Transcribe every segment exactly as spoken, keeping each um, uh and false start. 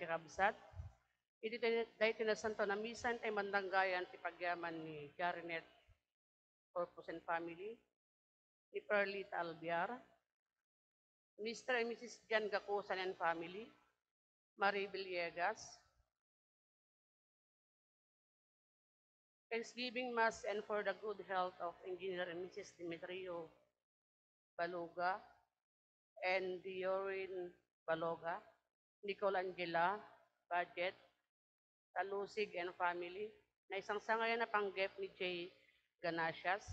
Kabsat, iti daytoy nasantoan a misa, intay mandanggayan ti pagyaman ni Jarinet Corpus and family, ni Perlita Albiar, Mister and Missus Jan Gacusan and family, Marie Villegas, Thanksgiving Mass and for the good health of Engineer and Missus Demetrio Baloga and Diorin Baloga, Nicole Angela Budget, Talusig and family, naisangsangayan a panggep ni Jay Ganasias,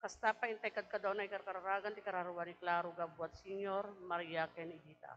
kasta pay intay kadkadawna ikarkararagan ti kararua ni Claro Gabuat Senior, Maria ken Edita.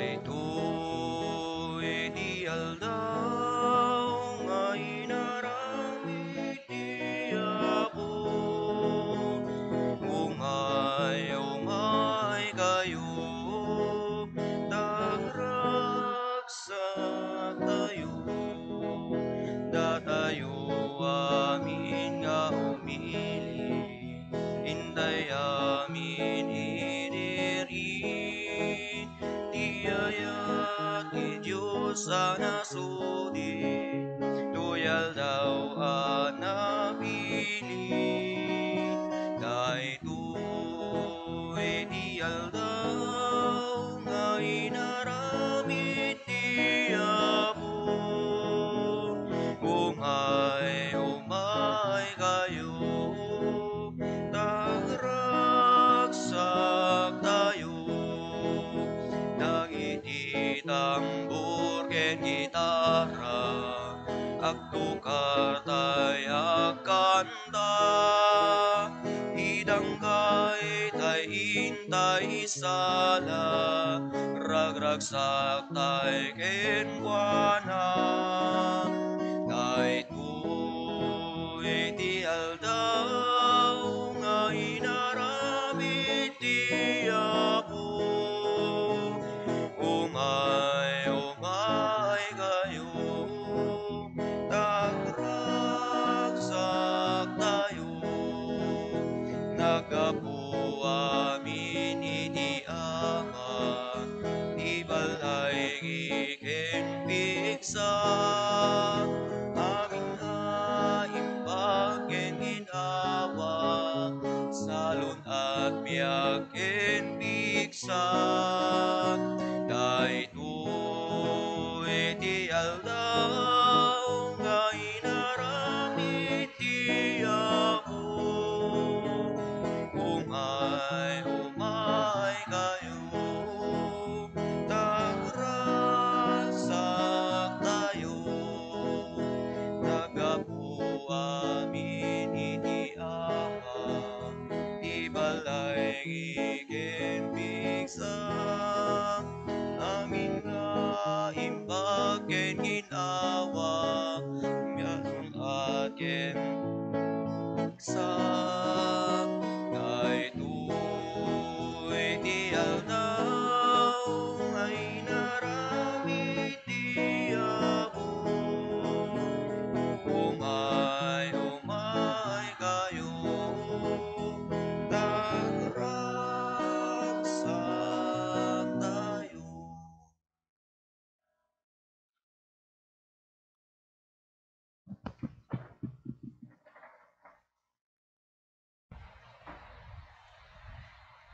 Daytoy ti aldaw nga inaramid ti Apo. Umay, umay kayo, ta agragsaktayo. Datayo amin nga umili, intay amin idiri ti ayat ti Dios a nasudi, toy aldaw a napili. Daytoy ti aldaw nga inaramid ti Apo. Umay, umay kayo, ta agragsaktayo. Dagiti tambor ken gitara, agtukartay, agkanta. Idanggaytay intay isala, ragragsaktay kenkuana. Daytoy ti aldaw Agbiag ken pigsa, daytoy ti aldaw nga inaramid ti Apo. Umay, umay kayo, tagragsak tayo, naggapu amin iti Ama, ti balay ken pigsa, amin nga imbag ken ginawa, miyaat ken sa daytoy ti aldaw nga inaramid ti Apo. Umay, umay kayo, tagragsak tayo.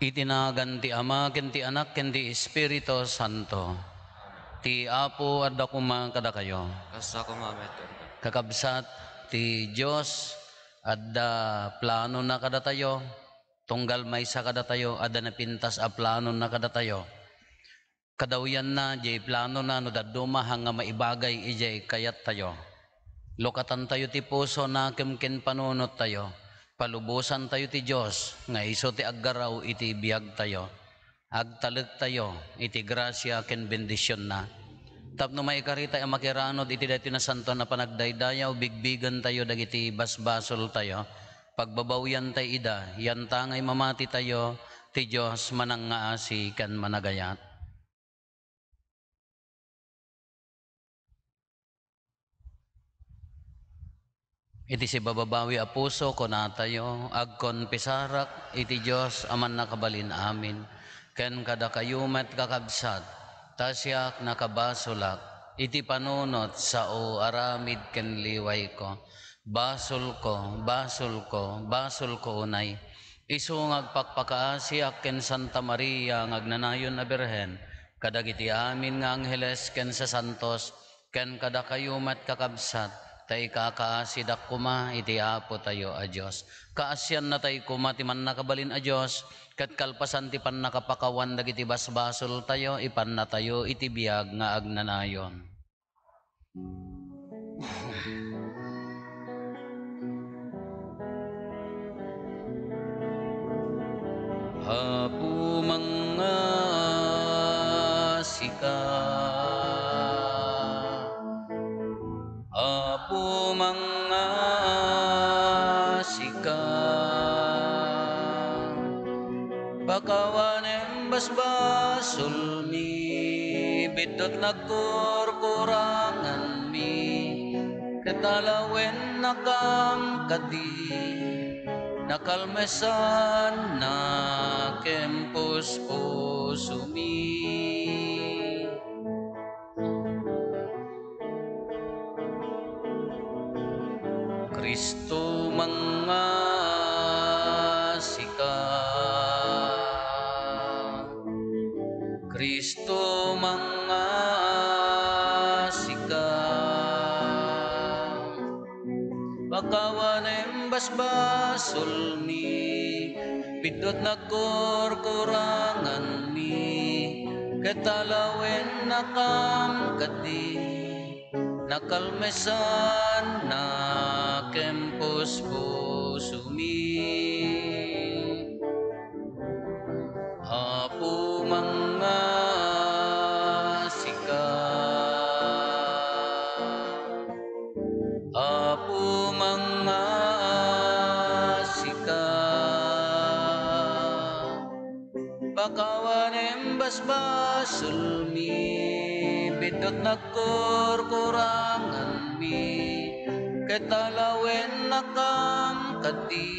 Iti nagan ti Ama, ken ti Anak, ken ti Espiritu Santo. Ti Apo adda koma kadakayo. Kasta koma met kenka. Kakabsat, ti Dios adda planona kadatayo. Tunggal maysa kadatayo, adda napintas a planona kadatayo. Kadawyanna, diay planona no dadduma nga maibagay idiay kayattayo. Lukatantayo ti puso nakem ken panunottayo. Palubosantayo ti Dios nga isu ti aggaraw iti biagtayo. Agtalektayo iti grasia ken bendisionna. Tapno maikaritay a makiranod iti daytoy nasantoan a panagdaydayaw, bigbigentayo dagiti basbasoltayo. Pagbabawiantay ida, yantangay mamatitayo, ti Dios manangngaasi ken managayat. Iti sibababawi a puso, kunatayo, agkonfesarak iti Dios a mannakabalin amin, ken kadakayo met, kakabsat, ta siak nakabasolak iti panunot, sao, aramid ken liwayko. Basolko, basolko, basolko unay. Isu nga agpakpakaasiak ken Santa Maria nga agnanayon a Birhen, kadagiti amin nga angheles ken sasantos, ken kadakayo met, kakabsat, ta ikakaasidak koma iti Apotayo a Dios. Kaasiannatay koma ti mannakabalin a Dios, ket kalpasan ti pannakapakawan dagiti basbasoltayo, ipannatayo iti biag nga agnanayon. Apo, mangngaasika. Apo, mangngaasika. Pakawanem basbasolmi, biddut nagkurkuranganmi, ket alawennakam kadi, nakalmesannakem puspusomi. Cristo, mangngaasika. Cristo, mangngaasika. Pakawanem basbasolmi, biddut nagkurkuranganmi, ket alawennakam kadi, nakalmesannakem puspusomi. Apo, mangngaasika. Apo, mangngaasika. Pakawanem basbasolmi, biddut nagkurkuranganmi, ket alawennakam kadi,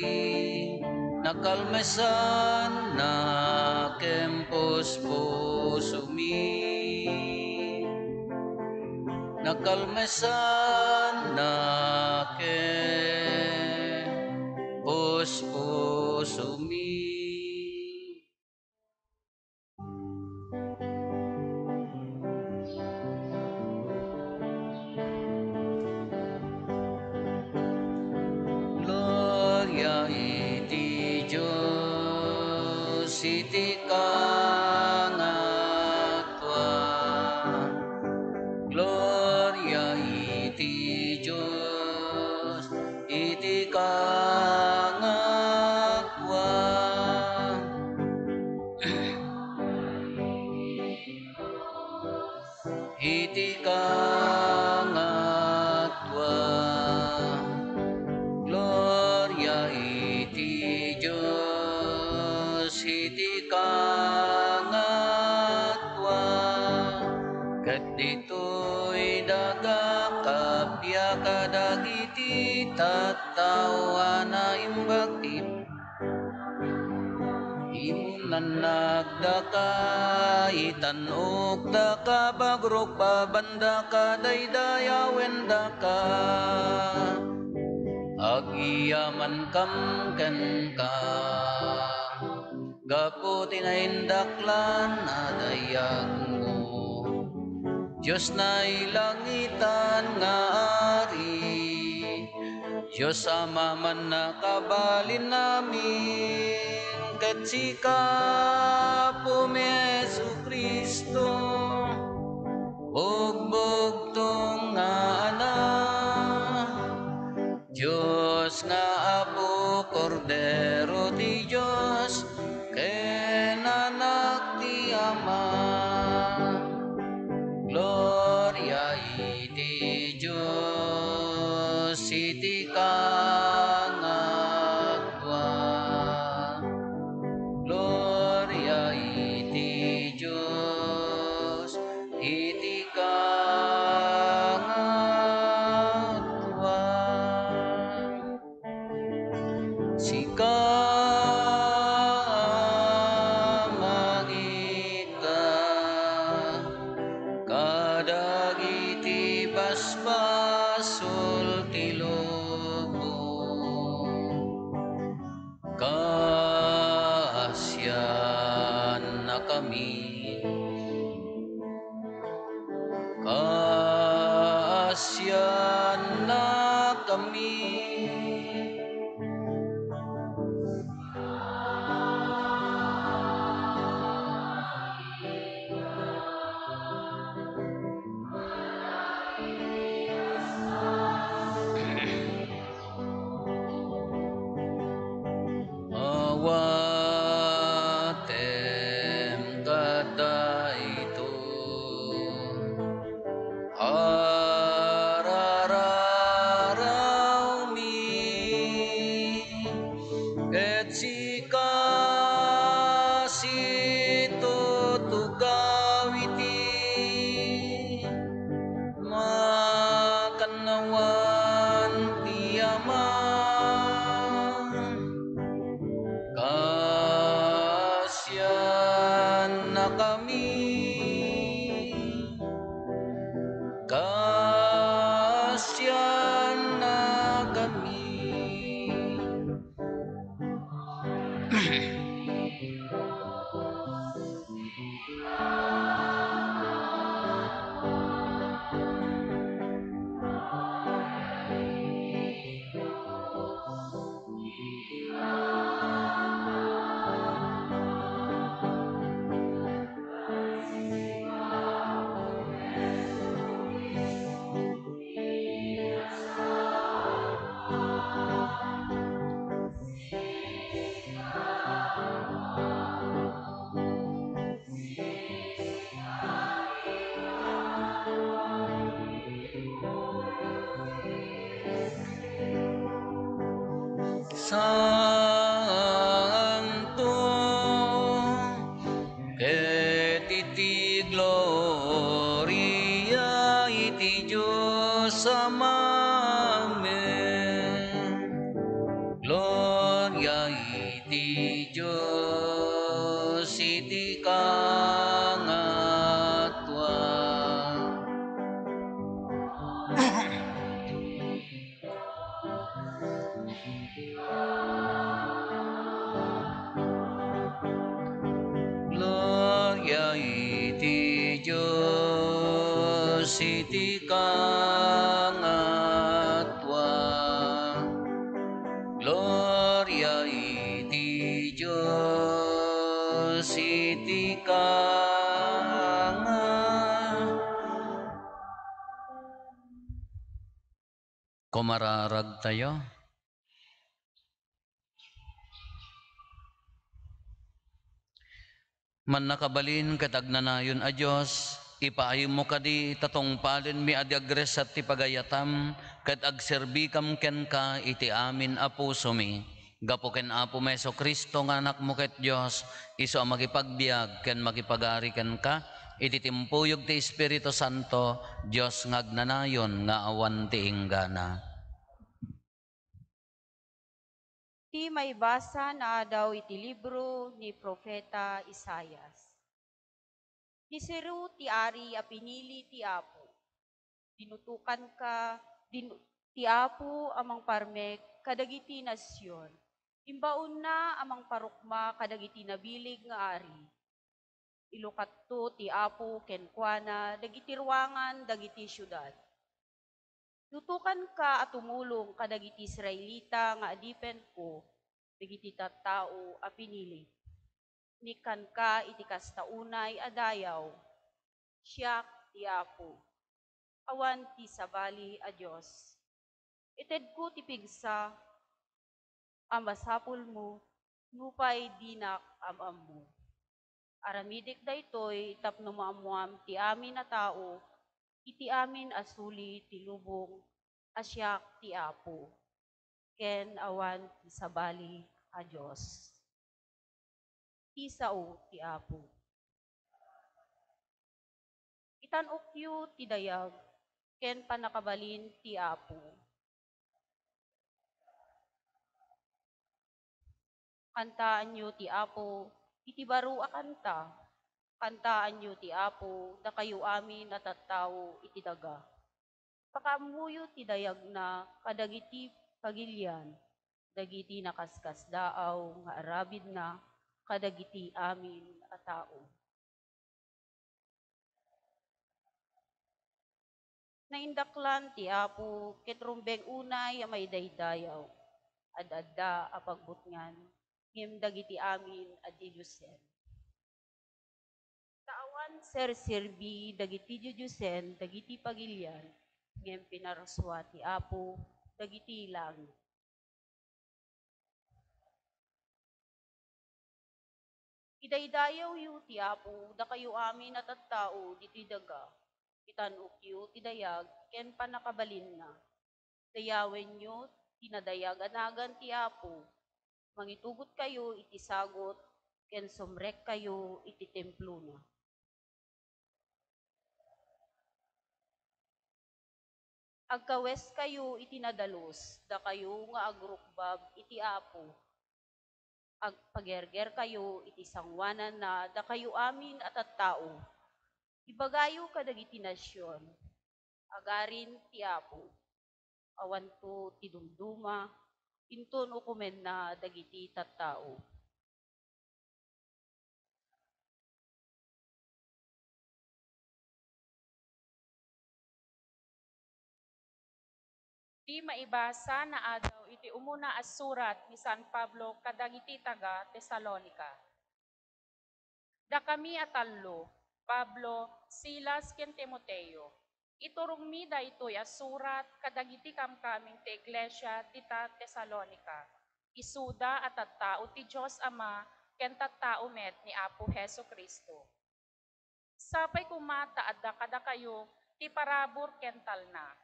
nakalmesannakem puspusomi. Nakalmesannakem puspusomi. iti kangatua. Gloria iti Dios iti kangatua. Iti kangatua. Gloria iti Dios iti kangatua. Ket ditoy daga kappia kadagiti tattao a naimbag ti Imunannakdaka, itan-okdaka, bagrok babandaka, daydayawendaka. Agyamankam kenka, gapu ti naindaklan a dayagmo. Dios nailangitan nga Ari, Dios Ama, mannakabalin amin, ket sika, Apom Jesu-Cristo, bugbugtong nga Anak, Dios nga Apo, Kordero ti Dios, ken Anak ti Ama. Gloria iti Dios iti kangatua. Gloria iti Dios iti kangatua. Sika, mangita kadagiti basbasol ti lubong. Kaasiannakami. Kaasiannakami. Awatem kadayto a rararawmi, ket sika situtugaw iti makannawan ti Ama. Kaasiannakami. Kaasiannakami. Santo, ket iti gloria iti Dios Amamen. Gloria iti Dios iti kangatua. Gloria iti Dios iti kangatua. Gloria iti Dios Tika nga kumararagtayo. Mannakabalin ket agnanayon a Dios, ipaaymo kadi ta tungpalenmi a di agresat ti pagayatam ket agserbikam kenka iti amin a pusomi. Gapu ken Apomi Jesu-Cristo nga Anakmo ket Dios, isu a makipagbiag ken makipagari kenka, iti timpuyog ti Espiritu Santo, Dios nga agnanayon nga awan ti inggana. Ti maibasa nga adaw iti libro ni Profeta Isaias. Ni Ciro ti ari a pinili ti Apo. Dinutokanka, din-, ti Apo a mangparmek kadagiti nasion. Imbaonna a mangparukma kadagiti nabilig nga ari. Ilukatto ti Apo kenkuana dagiti ruangan dagiti siudad. Dutokanka a tumulong kadagiti Israelita nga adipenko, dagiti tattao a pinili. Nikkanka iti kasta unay a dayaw. Siak ti Apo. Awan ti sabali a Dios. Itedko ti pigsa a masapulmo nupay dinak am-ammo. Aramidek daytoy tapno maammoam ti amin a tao iti amin a suli ti lubong a siak ti Apo, ken awan ti sabali a Dios. Ti sao ti Apo. Itan-okyo ti dayag ken pannakabalin ti Apo. Kantaanyo ti Apo iti baro a kanta. Kantaanyo ti Apo, dakayo amin a tattao iti daga. Pakaammoyo ti dayagna kadagiti pagilian, dagiti nakaskasdaaw nga arabidna kadagiti amin a tao. Naindaklan ti Apo ket rumbeng unay a maidaydayaw. Ad-adda a pagbutngan, ngem dagiti amin a didiosen. Ta awan serserbi dagiti didiosen dagiti pagilian, ngem pinarusua ti Apo dagiti langit. Idaydayawyo ti Apo, dakayo amin a tattao ditoy daga. Itan-okyo ti dayag ken pannakabalinna. Dayawenyo ti nadayag a nagan ti Apo. Mangitugotkayo iti sagut ken sumrekkayo iti templona. Agkaweskayo iti nadalus, dakayo nga agrukbab iti Apo. Agpagergerkayo iti sangoananna, dakayo amin a tattao. Ibagayo kadagiti nasion, agarin ti Apo. Awanto ti dumduma, inton ukomenna dagiti tattao. Ti maibasa nga adaw iti umuna a surat ni San Pablo kadagiti taga-Tesalonica. Dakami a tallo, Pablo, Silas, ken Timoteo, iturongmi daytoy a surat kadagiti kamkaming ti iglesia dita Tesalonica. Isuda a tattao ti Dios Ama ken tattao met ni Apo Jesu-Cristo. Sapay koma ta adda kadakayo ti parabur ken talna.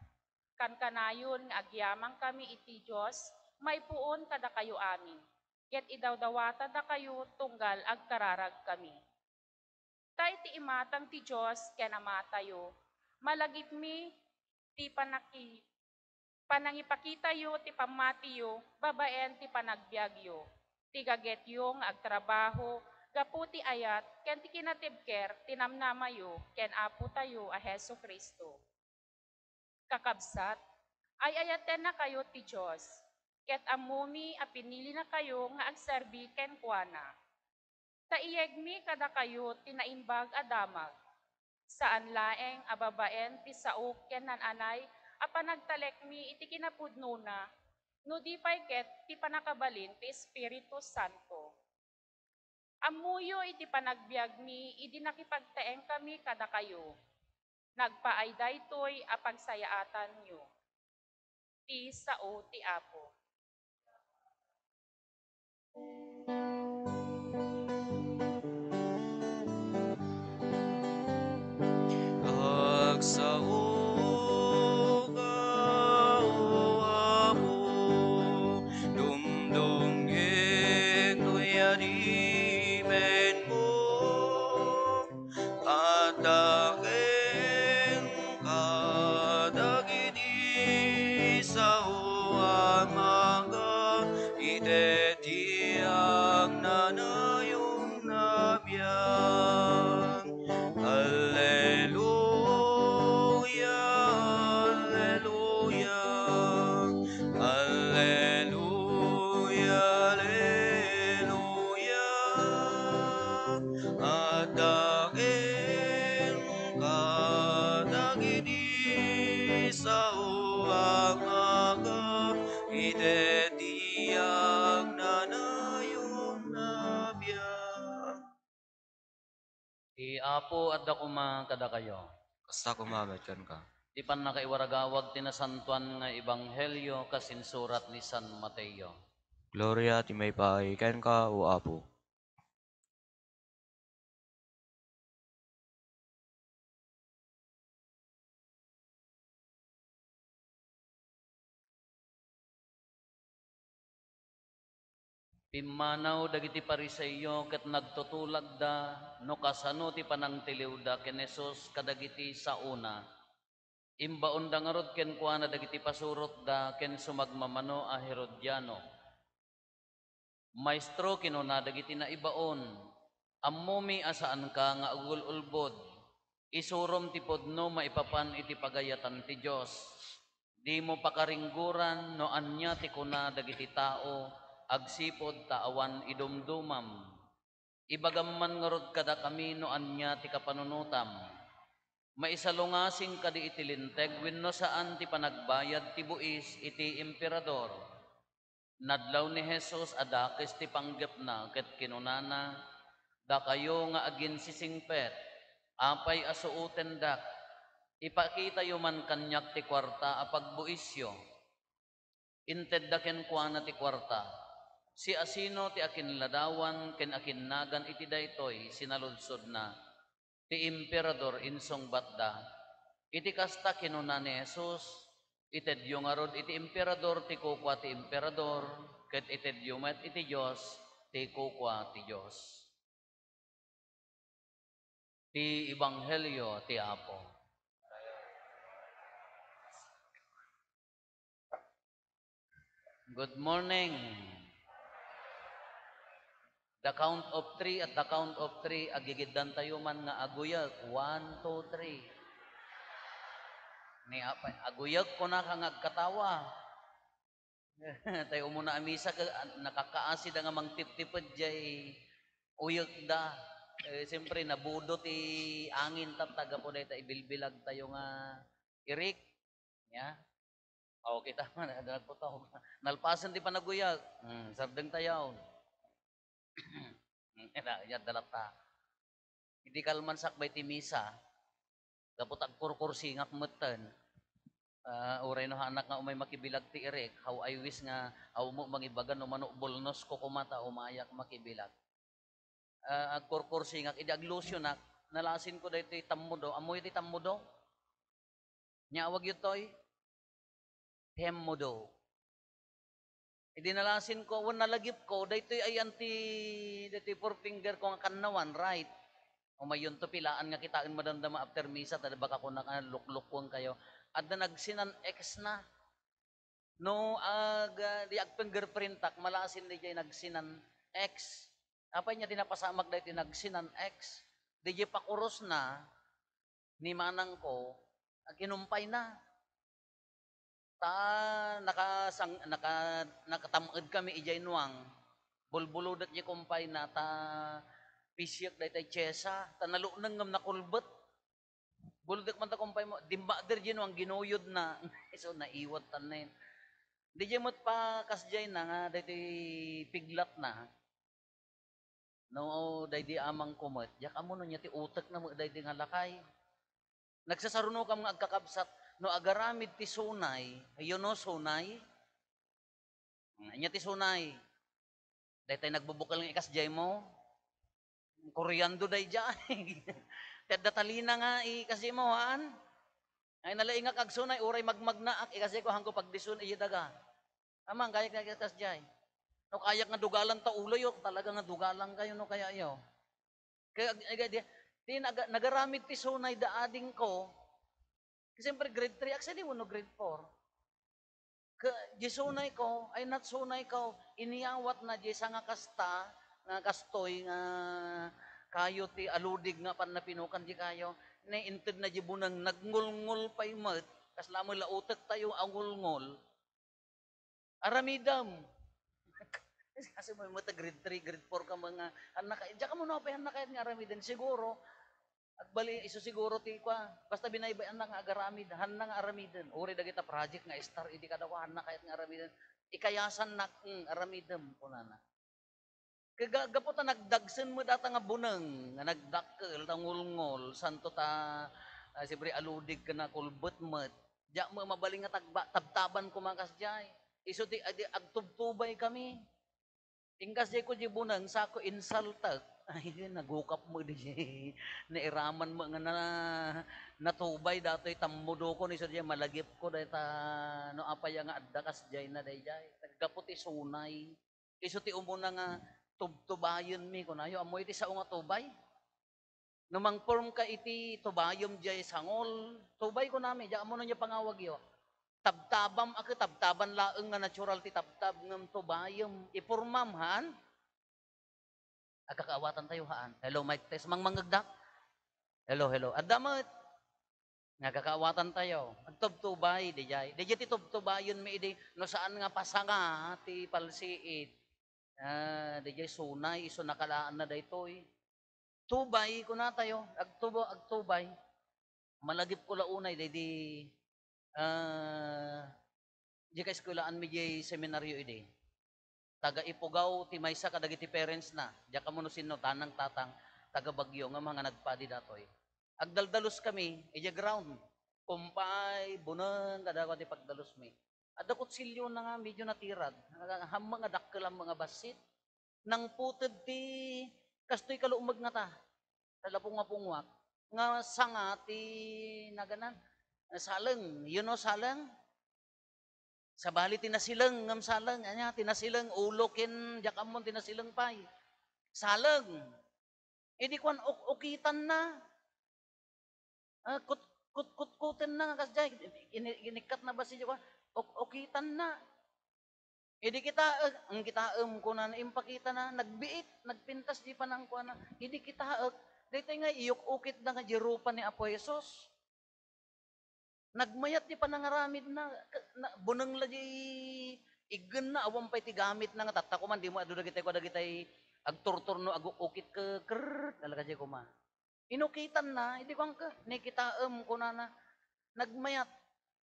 Kankanayon nga agyamankami iti Dios maipuon kadakayo amin, ket idawdawatandakayo tunggal agkararagkami. Ta iti imatang ti Dios ken Amatayo, malagipmi ti panaki-, panangipakitayo ti pammatiyo babaen ti panagbiagyo, ti gagetyo nga agtrabaho gapu ti ayat ken ti kinatibker ti namnamayo ken Apotayo a Jesu-Cristo. Kakabsat, ay-ayatennakayo ti Dios, ket ammomi a pinilinakayo nga agserbi kenkuana. Ta iyegmi kadakayo ti naimbag a damag, saan laeng a babaen ti saok ken naan-anay a panagtalekmi iti kinapudnona, no di pay ket ti pannakabalin ti Espiritu Santo. Ammoyo iti panagbiagmi idi nakipagtaengkami kadakayo. Nagpaay daytoy a pagsayaatanyo. Ti sao ti Apo. Agsaoka, O Apo, dumdumngek toy adipenko. Adda kenka dagiti sao a maga iti ti agnanayon a biag. Alleluia, alleluia, alleluia, alleluia. Adda kenka dagiti sao a maga iti ti agnanayon a biag. Ti Apo adda koma kadakayo. Kasta koma met kenka. Ti pannakaiwaragawag ti nasantoan nga ebanghelio kas insurat ni San Mateo. Gloria ti maipaay kenka, O Apo. Pimmanaw dagiti Fariseo ket nagtutulagda no kasano ti panangtiliwda ken Jesus kadagiti saona. Imbaonda ngarud kenkuana dagiti pasurotda ken sumagmamano a Herodiano. "Maestro," kinuna dagiti naibaon, "ammomi a saanka nga agul-ulbod. Isurom ti pudno maipapan iti pagayatan ti Dios. Dimo pakaringgoran no ania ti kuna dagiti tao agsipud ta awan idumdumam. Ibagam man ngarud kadakami no ania ti kapanunotam. Maisalungasing kadi iti Linteg wenno saan ti panagbayad ti buis iti Emperador?" Nadlaw ni Jesus a dakes ti panggepna ket kinunana, "Dakayo nga aginsisingpet, apay a suotendak? Ipakitayo man kaniak ti kuarta a pagbuisyo." Intedda kenkuana ti kuarta. Siasino ti akinladawan ken akinnagan iti daytoy sinaludsodna? Ti Emperador, insungbatda. Iti kasta, kinuna ni Jesus, "Itedyo ngarud iti Emperador ti kukua ti Emperador, ket itedyo met iti Dios ti kukua ti Dios." Ti Ebanghelio ti Apo. Good morning. The count of three, at the count of three, agigiddantayo man nga aguyek. One, two, three. Ni apay, aguyek, kunaka nga agkatawa. Tay umuna a misa, ka-, nakakaasi da nga mangtiptiped jay uyek da. Eh, siyempre, nabudo ti angin, tatta, gapu dayta ibilbilag tayo nga irik. Ya? O, kita man, ada nagputaw. Nalpasen ti panaguyag. Hmm, sardeng tayaw. Ina, ya, dalatta. Idi kalman sakbay ti misa, gapu ta agkurkursingak metten. Ah, uray no haanak nga umay makibilag ti irik, how I wish nga, aw mo mangibaga no mano bulnos ko koma ta umayak makibilag. Ah, agkurkursingak, idi aglusionak, nalasinko daytoy tammudo. Ammoyo ti tammudo? Nya awagyo toy? Temmudo. Idi nalasinko, wen nalagipko, daytoy ayan ti, daytoy four finger ko nga kannawan, right? Umayonto, pilaan nga kitaen madamdama after misa, ta baka kuna ka, luklukwen kayo. Adda nagsinan X na. No, ag-, ah, di agfingerprintak, malasin di jay nagsinan X. Apay nya di napasamak daytoy nagsinan X? Di jay pakurosna ni manangko, agkinumpayna. Ta nakasang-, naka-, nakatam-ed kami idiay Nuang. Bulbulodek jay kumpayna, ta pisiek daytay tsiesa, ta nalukneng ngem nakulbet. Bulodek man ta kumpay mo, dimmakder jay Nuang, ginuyodna. So, naiwat tanen. Di jay met pa kasdiay na nga, daytoy piglatna. No, daydi amangko met, diak ammo no ania ti utekna met daydi nga lakay. Nagsasarunokam nga agkakabsat, no agaramid ti sunay, you know sunay? Hmm, ania ti sunay? Daytay nagbubukel nga ikasdiay mo? Koriando daydiay. Ti adda talina nga ikasdiay mo, haan? Ay, nalaingak agsunay, uray magmagnaak, ikasdiay ko, haanko pagdisun, idiay daga. Amang, kayak nga ikasdiay. No kayak nga dugalan ta uloyo, talaga nga dugalan kayo, no kaya yo. Kaya, ag-, ag-, di, di naga-, nagaramid ti sunay da adingko. Siyempre, grade three, actually, wenno grade four. Ka, di sunay ko, ay, not sunay ko, iniyawat na di sanga kasta, nga kastoy, nga kayo ti aludig nga pannapinukan di kayo, ne, inted na di bunang, nagngulngul pay met, kasla mo lautek tayo, angulngul. Aramidem. Kasi mo, mo ta grade three, grade four ka mga, hanna ka, diyan ka mo, no, pay hanna kayat nga aramiden. Siguro, agbali, isu siguro ti kwa, basta binaybay-an na nga agaramid, hanna nga aramiden. Uri dagita project nga star, idi kadawa, hanna kayat nga aramiden. Ikayasan na, mm, aramidem, kunana. Kaga-, gapu ta nagdagsen mo data nga buneng, nga nagdakkel, ta ngulngol, santo ta, ah, siyempre, aludig ka na, kulbet met. Diak mo mabalin nga tagba-, tabtaban ko makas jay. Isu ti, adi, agtubtubay kami. Ingkas jay ko di buneng, sako insultek. Ay, nagukap mo di jay. Nairaman mo nga na, natubay datoy tammudo ko, ni isu di malagip ko, dahil ta, no, apay nga adda kas jay na, day jay. Naggapu ti sunay. Isu ti umuna nga tubtubayenmi, kunayo, ammo iti sao nga tubay? No mangporm ka iti tubayem jay sangol, tubay kunami, diak ammo no nia pangawagyo. Tabtabam a ket tabtaban laeng nga natural ti tabtab ngem tubayem. Ipormam, haan? Agkakaawatan tayo, haan? Hello, mic test. Mangmangegdak? Hello, hello. Adda met. Nga kakaawatan tayo. Agtubtubay, dijay. Dijay ti tubtubayen mi idi, no saan nga pasanga ti palsiit. Ah, dijay sunay, isu nakalaan na daytoy. Tubay, kuna tayo, agtubo-, agtubay. Malagip ko la unay, daydi, ah, di ka eskwelaanmi di seminaryo idi. Taga Ifugao ti maysa kadagiti parents na. Diak ammo no sinno, tanang, tatang, taga Baguio, nga mga nagpadi datoy. Agdaldalus kami, idiay ground. Kumpay, buneng, kadagua ti pagdalusmi. Adda kutsilyo na nga medyo natirad. Hamma nga dakkel, hamma nga bassit. Nangputed ti, kastoy kalummeg ngata. Talapong nga pungwak. Nga sanga ti naganan. Saleng. You know saleng? Sabali ti nasileng ngem saleng. Ania, ti nasileng, ulo ken diak ammon ti nasileng pay. Saleng. Idi kuan, uk-, ukitanna. Ah, kut-, kut-, kutkutenna nga kasdiay. Ini-, inikkat na ba si kuan? Uk-, ukitanna. Idi kitaek, ang kitaem, kunana, impakitana, nagbiit, nagpintas di panangkuana. Idi kitaek, daytoy nga iyuk-ukitda nga di rupa ni Apo Jesus. Nagmayat ti panangaramidna, ka-, na, buneng la di iggenna, awan pay ti gamitna nga tatta ko man, di mo adu dagitay, kua dagitay agturturno, aguk-ukit ke, krrrr, talaga di kuma. Inukitanna, idi kuan ke, "Ni kitaem," kunana, nagmayat.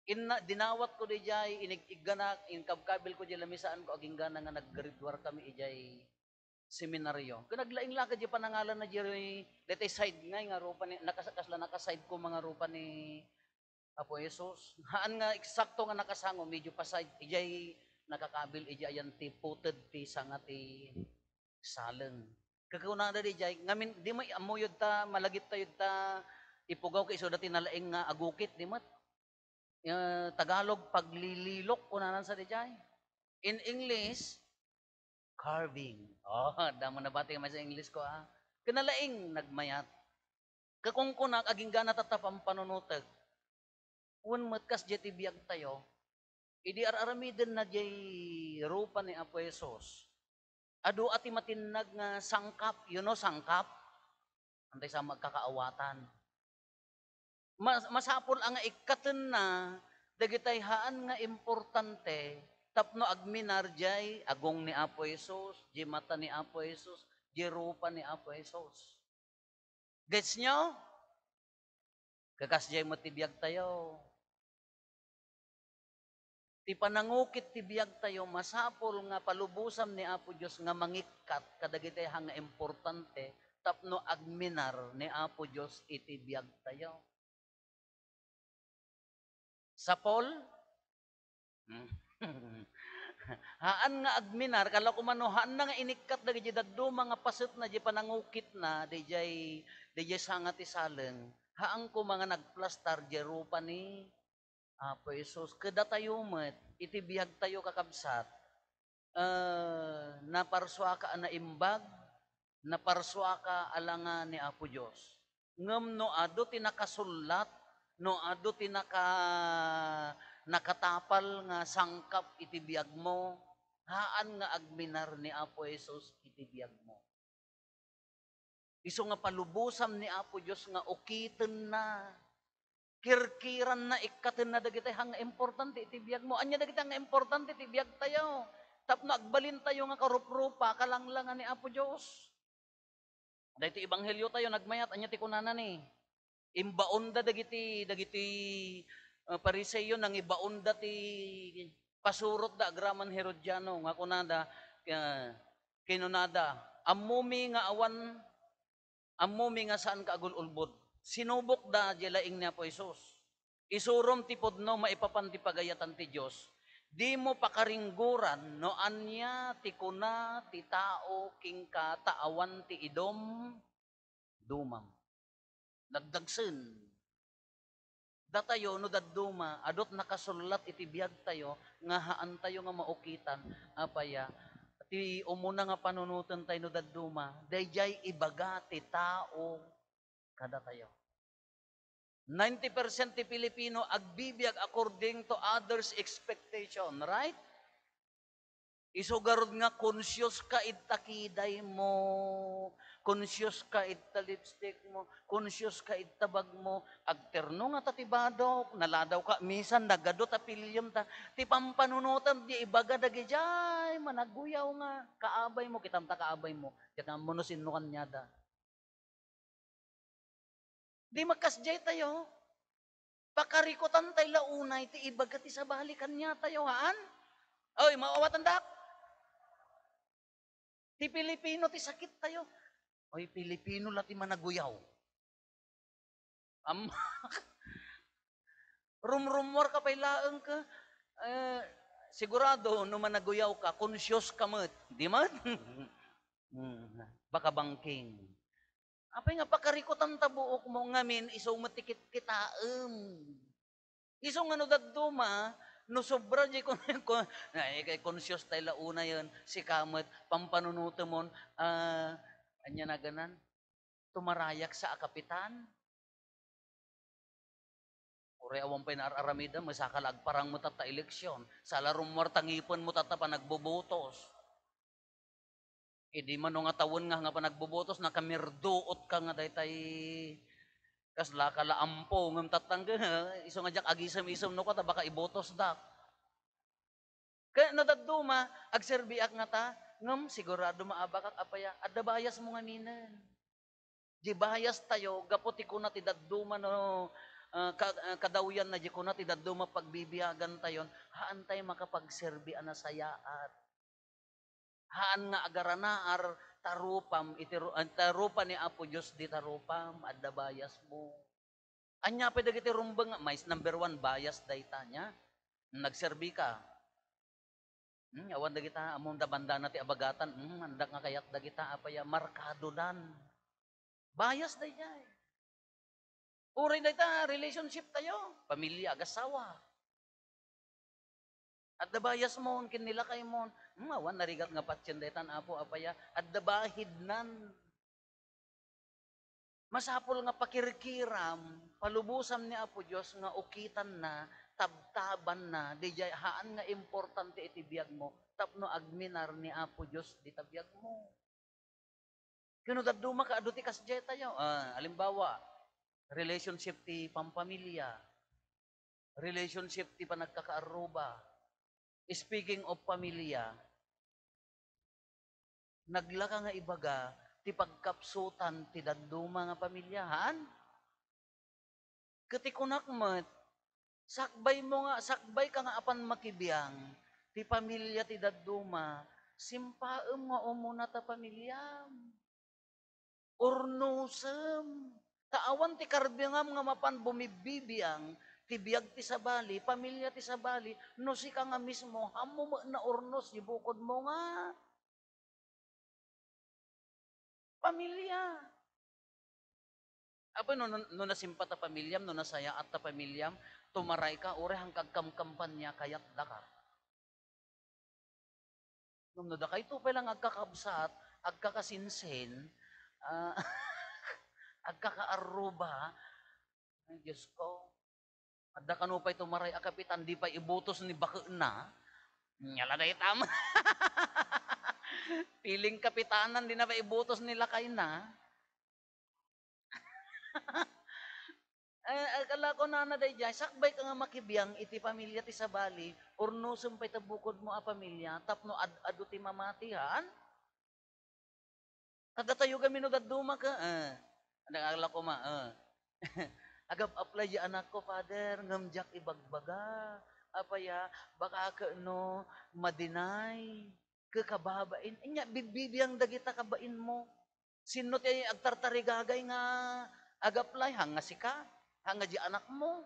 Inna-, dinawat ko dijay, inig-igganak, inkabkabil ko di lamisaan ko, aginggana nga naggraduar kami ijay seminaryo. Ken naglaing la ket di panangalan na di, daytay side ngay nga rupa ni, nakas-, kasla nakaside ko mga rupa ni Apo Jesus. Haan nga eksakto nga nakasango, medyo paside, ijay nakakabil, ijay ayan ti puted ti sanga ti saleng. Kakunada dijay, ngamin, di may ammuyod ta, malagip tayo ta, ipugaw kay isu dati nalaing nga agukit, di met? Eh, Tagalog, paglililok, kunanan sa dijay. In English, carving. Oh, damo nabati nga may sa English ko, ah. Kinalaing, nagmayat. Kakungkunak, aginggana tatta pampanunutek. Wen met kas diay ti biag tayo, idi ar-aramiden na diay rupa ni Apo Jesus, adu a ti matinnag nga sangkap, you know sangkap? Antay sa magkakaawatan. Mas-, masapul a nga ikkatenna dagitay haan nga importante tapno agminar diay agong ni Apo Jesus, diay mata ni Apo Jesus, diay rupa ni Apo Jesus. Gets nyo? Kakas diay met ti biag tayo. Ti panangukit ti biagtayo, masapul nga palubosam ni Apo Dios nga mangikkat kadagiti ha nga importante tapno agminar ni Apo Dios iti biagtayo. Sapol? Haan nga agminar, kala ko mano, haan na nga inikkat dagiti dadduma nga pasetna, di panangukitna, di jay, di jay sanga ti saleng. Haan koma nga nagplastar, di rupa ni Apo Jesus. Kadatayo met, iti biagtayo, kakabsat, eh, naparsuaka a naimbag, naparsuaka a langa ni Apo Dios. Ngem no adu ti nakasullat, no adu ti naka-, nakatapal nga sangkap iti biagmo, haan nga agminar ni Apo Jesus iti biagmo. Isu nga palubosam ni Apo Dios nga ukitenna, kirkiranna, ikkatenna dagiti ha nga importante iti biagmo. Ania dagiti ha nga importante iti biagtayo? Tapno agbalintayo nga karuprupa, kalanglangan ni Apo Dios. Daytoy ebangheliotayo nagmayat, ania ti kunana ni? Imbaonda dagiti, dagiti, ah, Fariseo, nangibaonda ti pasurotda agraman Herodiano nga kunada, ah, kinunada, "Ammomi nga awan, ammomi nga saanka agul-ulbod." Sinubokda diay laing ni Apo Jesus. Isurom ti pudno maipapan ti pagayatan ti Dios. Dimo pakaringgoran no ania ti kuna ti tao kenka ta awan ti idum-, dumam. Nagdagsen. Datayo, no dadduma, adut nakasullat iti biagtayo nga haantayo nga maukitan. Apaya, ti umuna nga panunotentayo no dadduma, daydiay ibaga ti tao kadatayo. Ninety percent ti Pilipino agbibiag according to others' expectation, right? Isu garud nga conscious ka ita kidaymo, conscious ka ita lipstickmo, conscious ka ita bagmo, agterno ngata ti badok, naladawka, minsan nagadu ta piliem ta, ti pampanunotem, di ibaga dagidiay managuyaw nga kaabaymo, kitam ta kaabaymo, diak ammo no sinno kaniada. Di makasdiay tayo. Pakarikutantay la unay ti ibaga ti sabali kaniatayo, haan? Oy, maawatandak? Ti Pilipino ti sakit tayo. Oy, Pilipino la ti managuyaw. Am-, rumrummuar ka pay laeng ka. Eh, sigurado, no managuyaw ka, conscious ka met. Di man? Hmm, baka bangking. Apay nga pakarikutan ta buokmo, ngamin isu met ti kitkitaem. Isu nga no dadduma, no sobra di kon-, kon-, ay, kay conscious tay la unayen, sika met, pampanunotemon, ah, ania naganan? Tumarayak sa a kapitan? Uray awan pay naar-aramidem, saka la agparang mo tatta eleksyon. Sala rummuar ta ngipen mo tatta panagbobotos. Idi mano nga tawen nga, nga panagbobotos, nakamirduot ka nga daytay kasla ka la ampo, ngem tattang ka, isu nga diak agisem-isem no ka, ta baka ibotosdak. Ket no dadduma, agserbiak ngata, ngem sigurado maabakak apaya, adda bias mo ngaminen. Di bias tayo, gapu ti kuna ti dadduma no, ah, ka-, ah, kadawyan na di kuna ti dadduma pagbibiagan tayon, haan tayo makapagserbi a nasayaat. Haan nga agaranaar, tarupam, iti ru-, ah, tarupa ni Apo Dios di tarupam, adda bias mo. Ania pay dagiti rumbeng nga, mais number one, bias dayta nia. Nagserbi ka. Hmm, awan dagita, ammom da bandana ti abagatan, hmm, andak nga kayat dagita, apay a markadodan. Bias daydiay. Uray dayta, relationship tayo, pamilya, agasawa. Adda bias mon, ken ni lakay mon, hmm, awan narigat nga patien daytan, Apo, apay a, adda bahidnan. Masapul nga pakirkiram, palubosam ni Apo Dios nga ukitanna, tabtabanna, daydiay haan nga importante iti biagmo tapno agminar ni Apo Dios dita biagmo. Ken no dadduma ka, adu ti kasdiay tayo. Ah, alimbawa, relationship ti pampamilya, relationship ti panagkakaarruba. Speaking of pamilya, naglaka nga ibaga ti pagkapsutan ti dadduma nga pamilya, haan? Ket ti kunak met, Sakbaymo nga, sakbayka nga apan makibiang, ti pamilia ti dadduma, simpaem nga umuna ta pamiliam. Urnosem. Ta awan ti karbiangam nga mapan bumibbibiang ti biag ti sabali, pamilia ti sabali, no sika nga mismo, ammo met naurnos ti bukodmo nga pamilia. Apay, no, no, no nasimpa ta pamiliam, no nasayaat ta pamiliam, tumaray ka, uray hangka agkamkampanya, kayatdaka. Ngem no dakayto pay lang agkakabsat, agkakasinsin, ah, agkakaarruba, ay, Diyos ko, adda kano pay tumaray a kapitan, di pay ibutos ni bakena. Nya la daytam. Piling kapitanan, di na pay ibutos ni lakayna. Eh, eh, kala ko nana daydiay, sakbay ka nga makibiang iti pamilia ti sabali, urnosem pay ta bukodmo a pamilia, tapno ad-adu ti mamati, haan? Kadatayo gamin no dadduma ka, eh. Ano, kala ko ma, eh. Agap-apply di anakko, Father, ngem diak ibagbaga. Apay a, baka ket no, madinay, ke kababain. Anya, bibbibiang dagita kabainmo. Sinno ti agtartarigagay nga ag-apply? Haan nga sika? Haan nga di anakmo?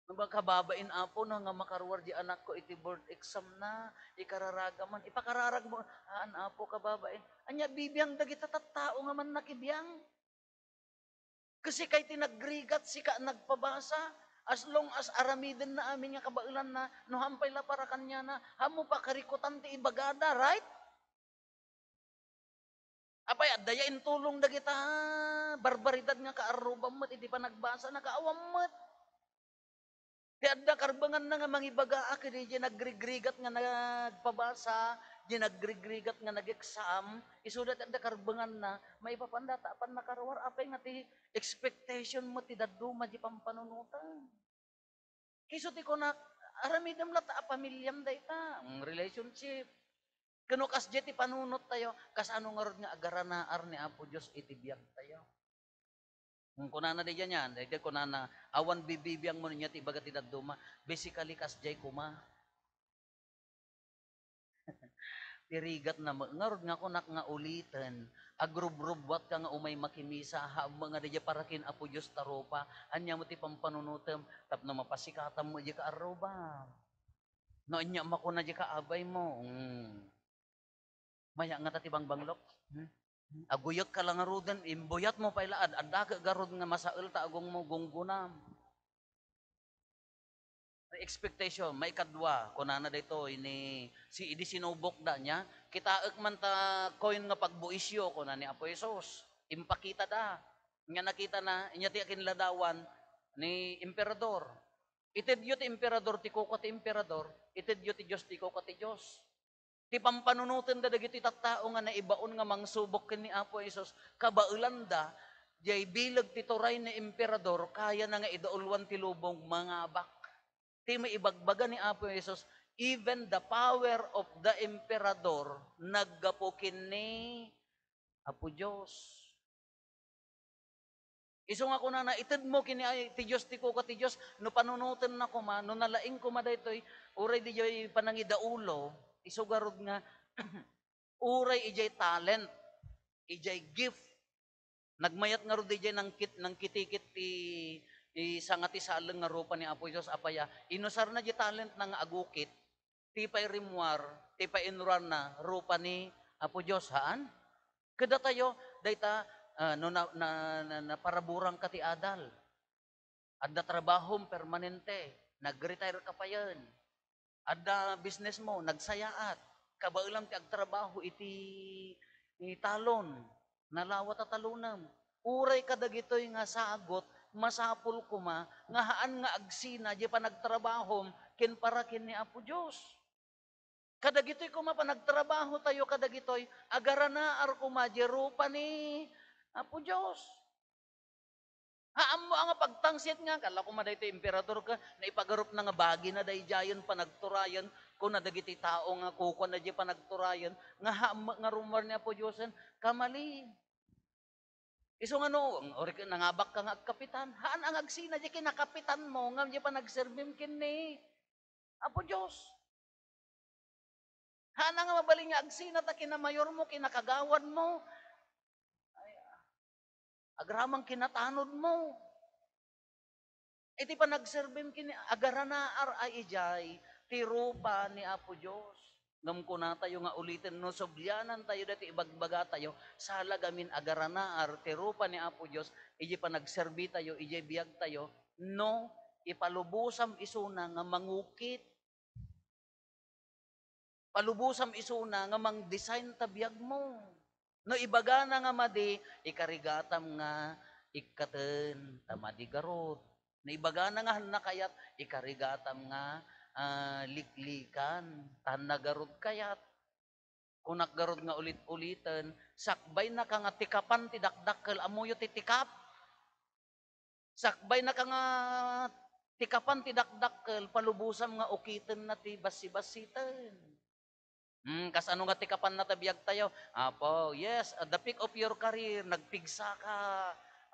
Nga kababain, Apo, no, nga makaruar di anakko iti board exam na, ikararagam man. Ipakararagmo, haan, Apo, kababain. Anya, bibiang dagita tattao nga mannakibiang. Kasi kay ti nagrigat, sika nagpabasa, as long as aramiden na amin nga kabaelan na, no haan pay la para kaniana, haan mo pakarikutan ti ibagada, right? Apay, adda ya intulong dagita barbaridad nga kaarrubam met iti panagbasa na, kaawan met. Ti adda karbenganna nga mangibaga a kadi di nagrigrigat nga nagpabasa, di nagrigrigat nga nag-exam, isuda ti adda karbenganna, maipapanda ta apan nakaruar, apay nga ti expectation mo ti dadduma di pampanunotan. Isu ti kunak, aramidem latta a pamiliam dayta, mm, relationship. Ken no kasdiay ti panunot tayo, kasano ngarud nga agaranaar ni Apo Dios iti biag tayo? Mm, kunana daydiay niyan, daydiay kunana, awan bibibiang mo niya ti ibaga ti dadduma, basically kasdiay koma. Ti rigat na met ngarud nga kunak nga uliten, agrubrubuat ka nga umay makimisa, haan met nga daydiay para ken Apo Dios ta rupa, ania met ti pampanunotem tapno mapasikatam met diay kaarruba? No ania makuna diay kaabay mo, hmm. Maya ngata ti bangbanglo? Hmm? Aguyek ka la ngaruden, imbuyat mo pay la, ad-, adda ket garud nga masael ta agong mo, gunggonam. Expectation, maikadua, kunana daytoy ni, si, idi sinubokda niya, "Kitaek man ta koin nga pagbuisyo," kuna ni Apo Jesus. Impakitada. Nya nakitana, inya ti akinladawan ni emperador. Itedyo ti emperador ti kukua ti emperador, itedyo ti Dios ti kukua ti Dios. Ti pampanunotenda dagiti tattao nga naibaon nga mangsubok ken ni Apo Jesus, kabaelanda, diay bileg ti turay ni emperador, kayana nga idauluan ti lubong, mangabak. Ti maibagbaga ni Apo Jesus, "Even the power of the emperador naggapu ken ni Apo Dios." Isu nga kunana, "Itedmo ken ni, ay, ti Dios ti kukua ti Dios," no panunotenna koma, no nalaing koma daytoy, uray diay panangidaulo, isu garud nga, uray idiay talent, idiay gift, nagmayat ngarud idiay nangkit-, nangkitikit ti, ti sanga ti saleng nga rupa ni Apo Dios, apay a, inusarna diay talentna nga agukit, ti pay rimmuar, ti pay inruarna, rupa ni Apo Dios, haan? Kadatayo, dayta, ah, no na, na, na, naparaburangka ti adal. Adda trabahom permanente, nag-retire ka payen. Adda business mo, nagsayaat. Kabaelam ti agtrabaho iti, iti talon. Nalawa ta talonem. Uray kadagitoy nga sagut, masapul koma nga haan nga agsina diay panagtrabahom ken para ken ni Apo Dios. Kadagitoy koma panagtrabaho tayo kadagitoy, agaranaar koma diay rupa ni Apo Dios. Haan mo a nga pagtangsit nga, kala koma daytoy emperador ka, naipagarupna nga bagina daydiayen, panagturayen, kuna dagiti tao nga kukuana diay panagturayen, nga haan met nga rummuar ni Apo Diosen, kamali. Isu nga no, uray ka, nangabak ka nga agkapitan, haan nga agsina diay kinakapitanmo ngem diay panagserbim ken ni Apo Dios. Haan nga mabalin nga agsina ta kinamayormo, kinakagawadmo, ay, agraman kinatanodmo. Iti panagserbim ken ni, agaranaar a idiay ti rupa ni Apo Dios. Ngem kunatayo nga uliten no sublianantayo daytoy ibagbagatayo, sala gamin agaranaar ti rupa ni Apo Dios idiay panagserbitayo, idiay biagtayo, no ipalubosam isuna nga mangukit. Palubosam isuna nga mang-design ta biagmo. No ibagana nga madi, ikarigatam nga ikkaten ta madi garud. No ibagana nga hanna kayat, ikarigatam nga, ah, liklikan ta hanna garud kayat. Kunak garud nga ulit-uliten, sakbaynaka nga tikapan ti dakdakkel, ammoyo ti tikap? Sakbaynaka nga tikapan ti dakdakkel, palubosam nga ukitenna ti bassibassiten. Hmm, kasano nga tikapanna ta biagtayo? Apo, yes, at the peak of your career, nagpigsa ka.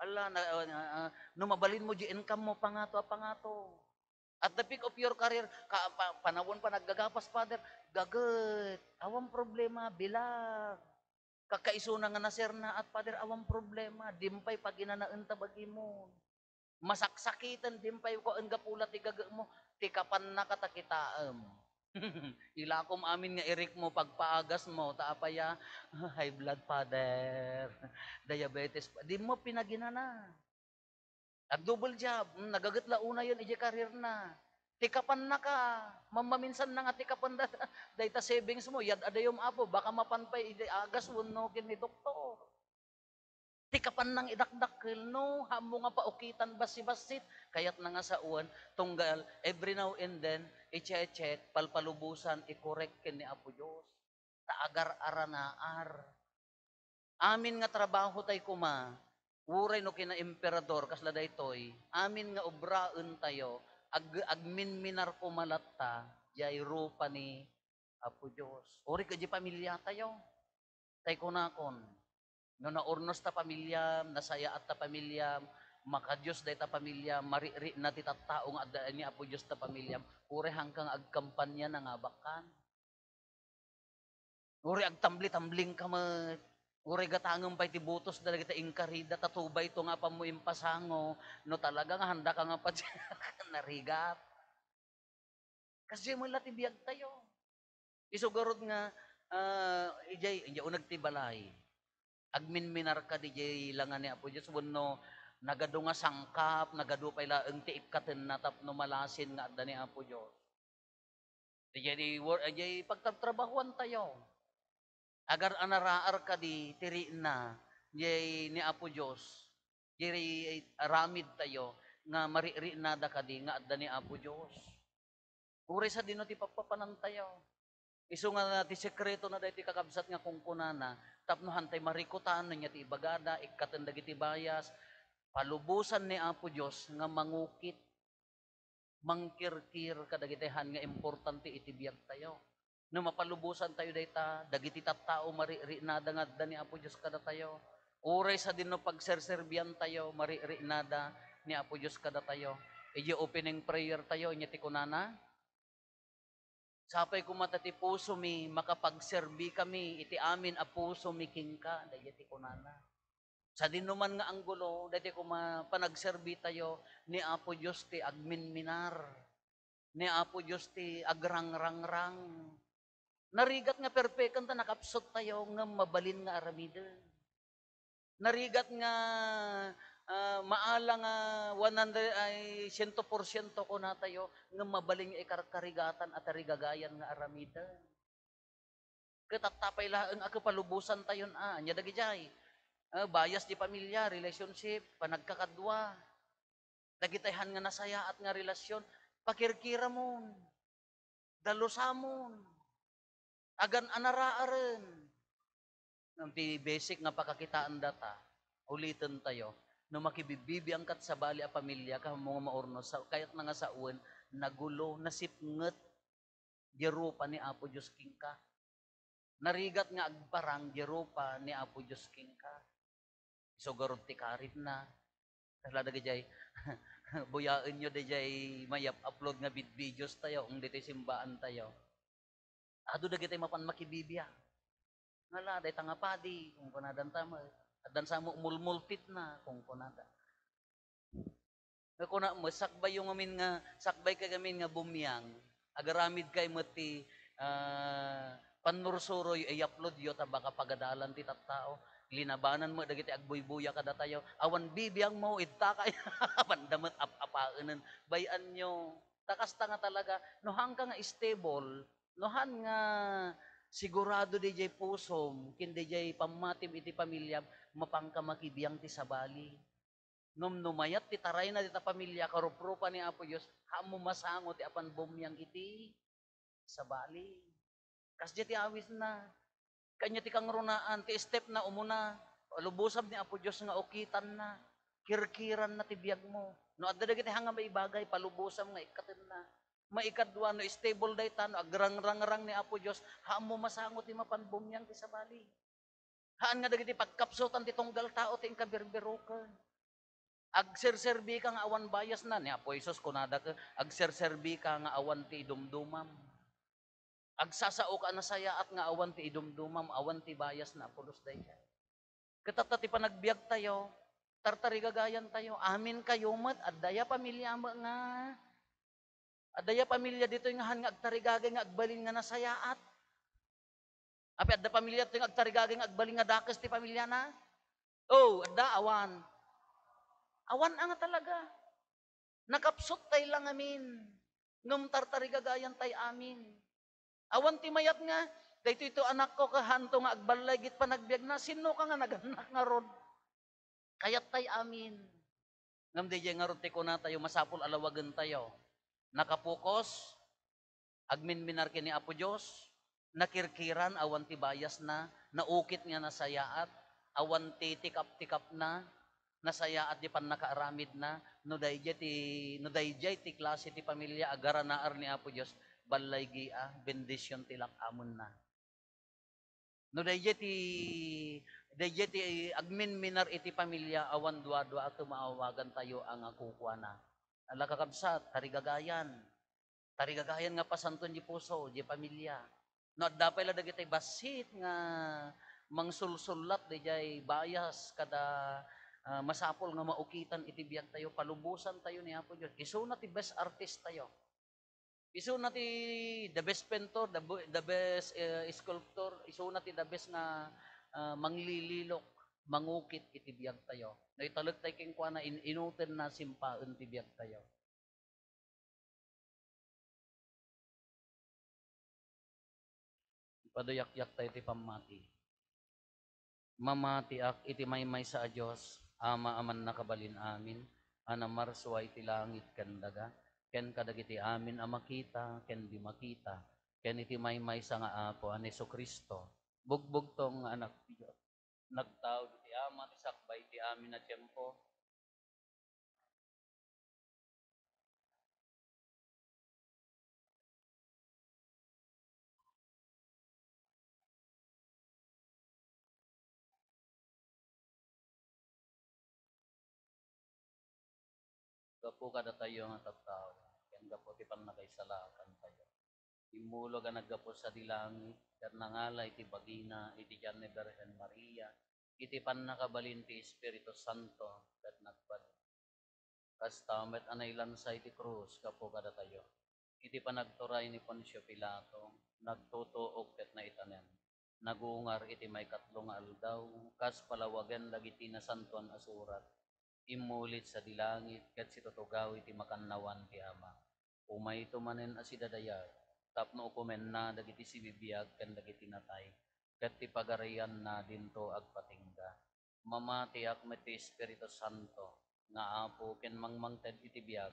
Ala, na, ah, ah, no mabalinmo diay income mo, pangato a pangato. At the peak of your career, ka, pa, panawen pa naggagapas, Father, gaget, awan problema, bilag. Kakaisuna nga nasernaat, Father, awan problema, dimpay paginanaen ta bagimon. Masaksakiten, dimpay ko, en gapu la ti gagemo, tikapannaka ta kitaem. Ilakom amin nga irikmo, pagpaagasmo, ta apay a, high blood, Father, diabetes, pa, dimo pinaginana. Ag-double job, mm, nagaget la unayen idiay career na. Tikapannaka, mammaminsan na nga tikapan da-, dayta savings mo, yad-adayom, Apo, baka mapan pay idiay agas wenno ken ni doktor. Tikapan nang idakdakkel, no, haanmo nga paukitan bassibassit, kayat na nga sawen, tunggal every now and then, i-check-check, palpalubosan, i-correct ken ni Apo Dios. Ta agar-aranaar. Amin nga trabaho tay koma, uray no kinaemperador, kasla daytoy, amin nga obraen tayo, ag-, agminminar koma latta, diay rupa ni Apo Dios. Uray ka diay pamilya tayo. Tay kunakon, no naurnos ta pamilyam, nasayaat ta pamilyam, makadios dayta pamilyam, marikrik na ti tattao nga adda ni Apo Dios ta pamilyam, uray hanka nga agkampanya, nangabakkan. Uray agtambli-tambling ka met. Uray gatangem pay ti butos dagita inkarida, ta tubayto nga apanmo impasango, no talaga nga handaka nga pati narigat. Kasdiay met la ti biag tayo. Isu garud nga, ah, idiay, idiay uneg ti balay. Agminminarka didiay langa ni Apo Dios wenno nagadu nga sangkap, nagadu pay laeng ti ikkatenna tapno malasin nga adda ni Apo Dios. Didiay wor-, didiay pagtartrabahuan tayo. Agar-anaraar kadi ti rikna, diay ni Apo Dios, diay aramid tayo nga mariknada kadi nga adda ni Apo Dios. Uray sadino ti pappapanan tayo. Isu nga ti sekreto na daytoy kakabsat nga kunkunana, tapno hantay marikutan, no ania ti ibagada, ikkaten dagiti bayas, palubosan ni Apo Dios nga mangukit, mangkirkir kadagiti han nga importante iti biag tayo. No mapalubosan tayo dayta, dagiti tattao mariknada nga adda ni Apo Dios kadatayo. Uray sadino pagserserbian tayo, mariknada ni Apo Dios kadatayo. Idiay opening prayer tayo, ania ti kunana? Sapay koma ta ti pusomi, makapagserbi kami iti amin a pusomi kenka, daydiay ti kunana. Sadino man nga anggulo, daydiay koma panagserbi tayo ni Apo Dios ti agminminar, ni Apo Dios ti agrangrangrang. Narigat nga perpeken ta nakapsut tayo, ngem mabalin nga aramiden. Narigat nga, ah, maala nga one hundred ay siento porsiento kunatayo, ngem mabalin nga ikarkarigatan a tarigagayan nga aramiden. Ket apay laeng a kapalubosan tayon a, ania dagidiay? Ah, bayas ti pamilya, relationship, panagkakadua. Dagitay han nga nasayaat nga relasyon, pakirkiramon, dalusamon, agan-anaraaren. Ngem ti basic nga pakakitaan data, uliten tayo, no makibibibiangkat sabali a pamilya, kaammo nga maurnos, sa-, kayatna nga sawen, nagulo, nasipnget, diay rupa ni Apo Dios kenka. Narigat nga agparang diay rupa ni Apo Dios kenka. Isu garud ti karitna. Kasla dagijay, buyaenyo dayjay mayap-upload nga vid-, videos tayo, ung ditoy simbaan tayo. Adu dagitoy mapan makibibiag. Ngala, dayta nga padi, kunkunada, addan sa met umulmultitna, kunkunada. Nga kuna met, sakbayyo ngamin nga, sakbay kay ngamin nga bumyang, agaramid kay met ti, ah, pannursuroy, i-upload yo, ta baka pagadalan ti tattao. Linabanan met dagiti agbuybuya kadatayo. Awan bibiang mo, idta kay, banda met ap-apaenen. Bay-anyo. Ta kasta nga talaga, no haanka nga stable, no haan nga sigurado dayjay pusom, ken dayjay pammatim iti pamiliam, mapanka makibiang ti sabali. Ngem no mayat ti tarayna dita pamilia, karuprupa ni Apo Dios, haanmo masango ti apan bumyang iti sabali. Kasdiay ti awisna. Kanya ti kangrunaan, ti step na umuna, palubosam ni Apo Dios nga ukitanna, kirkiranna ti biagmo. No adda dagiti haan nga maibagay, palubosam nga ikkatenna. Maikadua, no stable dayta, no agrangrangrang ni Apo Dios, haanmo masango ti mapan bumyang ti sabali. Haan nga dagiti pagkapsutan ti tunggal tao ti inka birbiroken. Agserserbi ka nga awan biasna. Ni Apo Jesus kunada ket, "Agserserbi ka nga awan ti idumdumam. Agsasao ka a nasayaat nga awan ti idumdumam, awan ti biasna a pulos daydiay." Ket tatta ti panagbiag tayo, tartarigagayan tayo. Amin kayo met, adda ya pamilia met nga Adda ya pamilia ditoy nga haan nga agtarigagay nga agbalin nga nasayaat? Apay adda pamilia ditoy nga agtarigagay nga agbalin nga dakes ti pamiliana? Oh, adda, awan. Awan a nga talaga. Nakapsut tay la ngamin. Ngem tartarigagayan tay amin. Awan ti mayat nga, "Daytoy to anakko, kahanto nga agballay git panagbiagna." Sinno ka nga nagannak ngarud? Kayat tay amin. Ngem daydiay ngarud ti kunatayo, masapul a lawagen tayo. Nakapokus, agminminar ken ni Apo Dios, nakirkiran, awan ti biasna, naukit nga nasayaat, awan ti tikap-tikapna, nasayaat ti pannakaaramidna. No daydiay ti, no daydiay ti klase ti pamilia a garanaar ni Apo Dios, ballaygia, bendision ti lak-amenna. No daydiay ti, daydiay ti agminminar iti pamilia, awan duadua a ket maawagan tayo a nga kukuana. Ala, kakabsat, tarigagayan. Tarigagayan nga pasanton di puso, di pamilia. No adda pay la dagiti bassit nga mangsulsullat daydiay bias kada, ah, masapul nga maukitan iti biag tayo, palubosan tayo ni Apo Dios. Isuna ti best artist tayo. Isuna ti the best painter, the bo-, the best, eh, sculptor, isuna ti the best nga, ah, manglililok, mangukit iti biag tayo. No italek tayo kenkuana, in-, inutenna simpaen ti biag tayo. Ipaduyakyak tayo ti pammati. Mamatiak iti maymaysa a Dios, Ama a mannakabalin amin, a namarsua iti langit ken daga, ken kadagiti amin a makita ken di makita, ken iti maymaysa nga Apo a ni Jesu-Cristo, bugbugtong nga Anak ti Dios, nagtaud iti Ama ti sakbay ti amin a tiempo. Gapu kadatayo nga tattao, ken gapu ti pannakaisalakan tayo. Immulog a naggapu sadi langit, ket nangala iti bagina iti tiyan ni Birhen Maria, iti pannakabalin ti Espiritu Santo, ket nagbalin. Kasta met a nailansa iti krus gapu kadatayo. Iti panagturay ni Poncio Pilato, nagtutuok ket naitanem. Nagungar iti maikatlo nga aldaw, kas palawagen dagiti Nasantoan a Surat. Immulit sadi langit ket situtugaw iti makannawan ti Ama. Umayto manen a sidadayag, tapno ukomenna dagiti sibibiag ken dagiti natay, ket ti pagarianna dinto agpatingga. Mamatiak met ti Espiritu Santo, nga Apo ken mangmangted iti biag,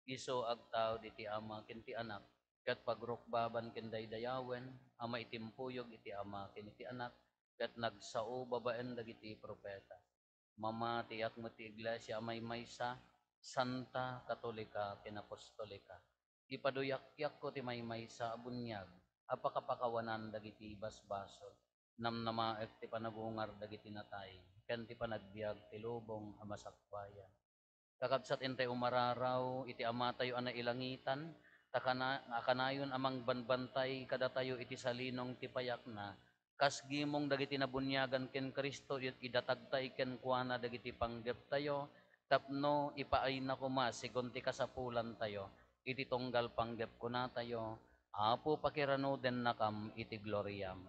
isu agtaud iti Ama ken ti Anak, ket pagrukbaban ken daydayawen a maitimpuyog iti Ama ken iti Anak, ket nagsao babaen dagiti profeta. Mamatiak met ti Iglesia a maymaysa, santa, katolika, ken apostolika. Ipaduyakyak ko ti maymaysa a buniag a pakapakawanan dagiti basbasol. namnamaek ti panagungar dagiti natay, ken ti panagbiag ti lubong a masakbayan. Kakabsat, intay umararaw iti Amatayo a nailangitan, ta kana-, a kanayon a mangbanbantay kadatayo iti salinong ti payakna, kas gimong dagiti nabuniagan ken Cristo, idatagtay kenkuana dagiti panggeptayo, tapno ipaayna koma segun ti kasapulantayo. Iti tunggal panggep kunatayo, Apo, pakiranudennakam iti gloriam.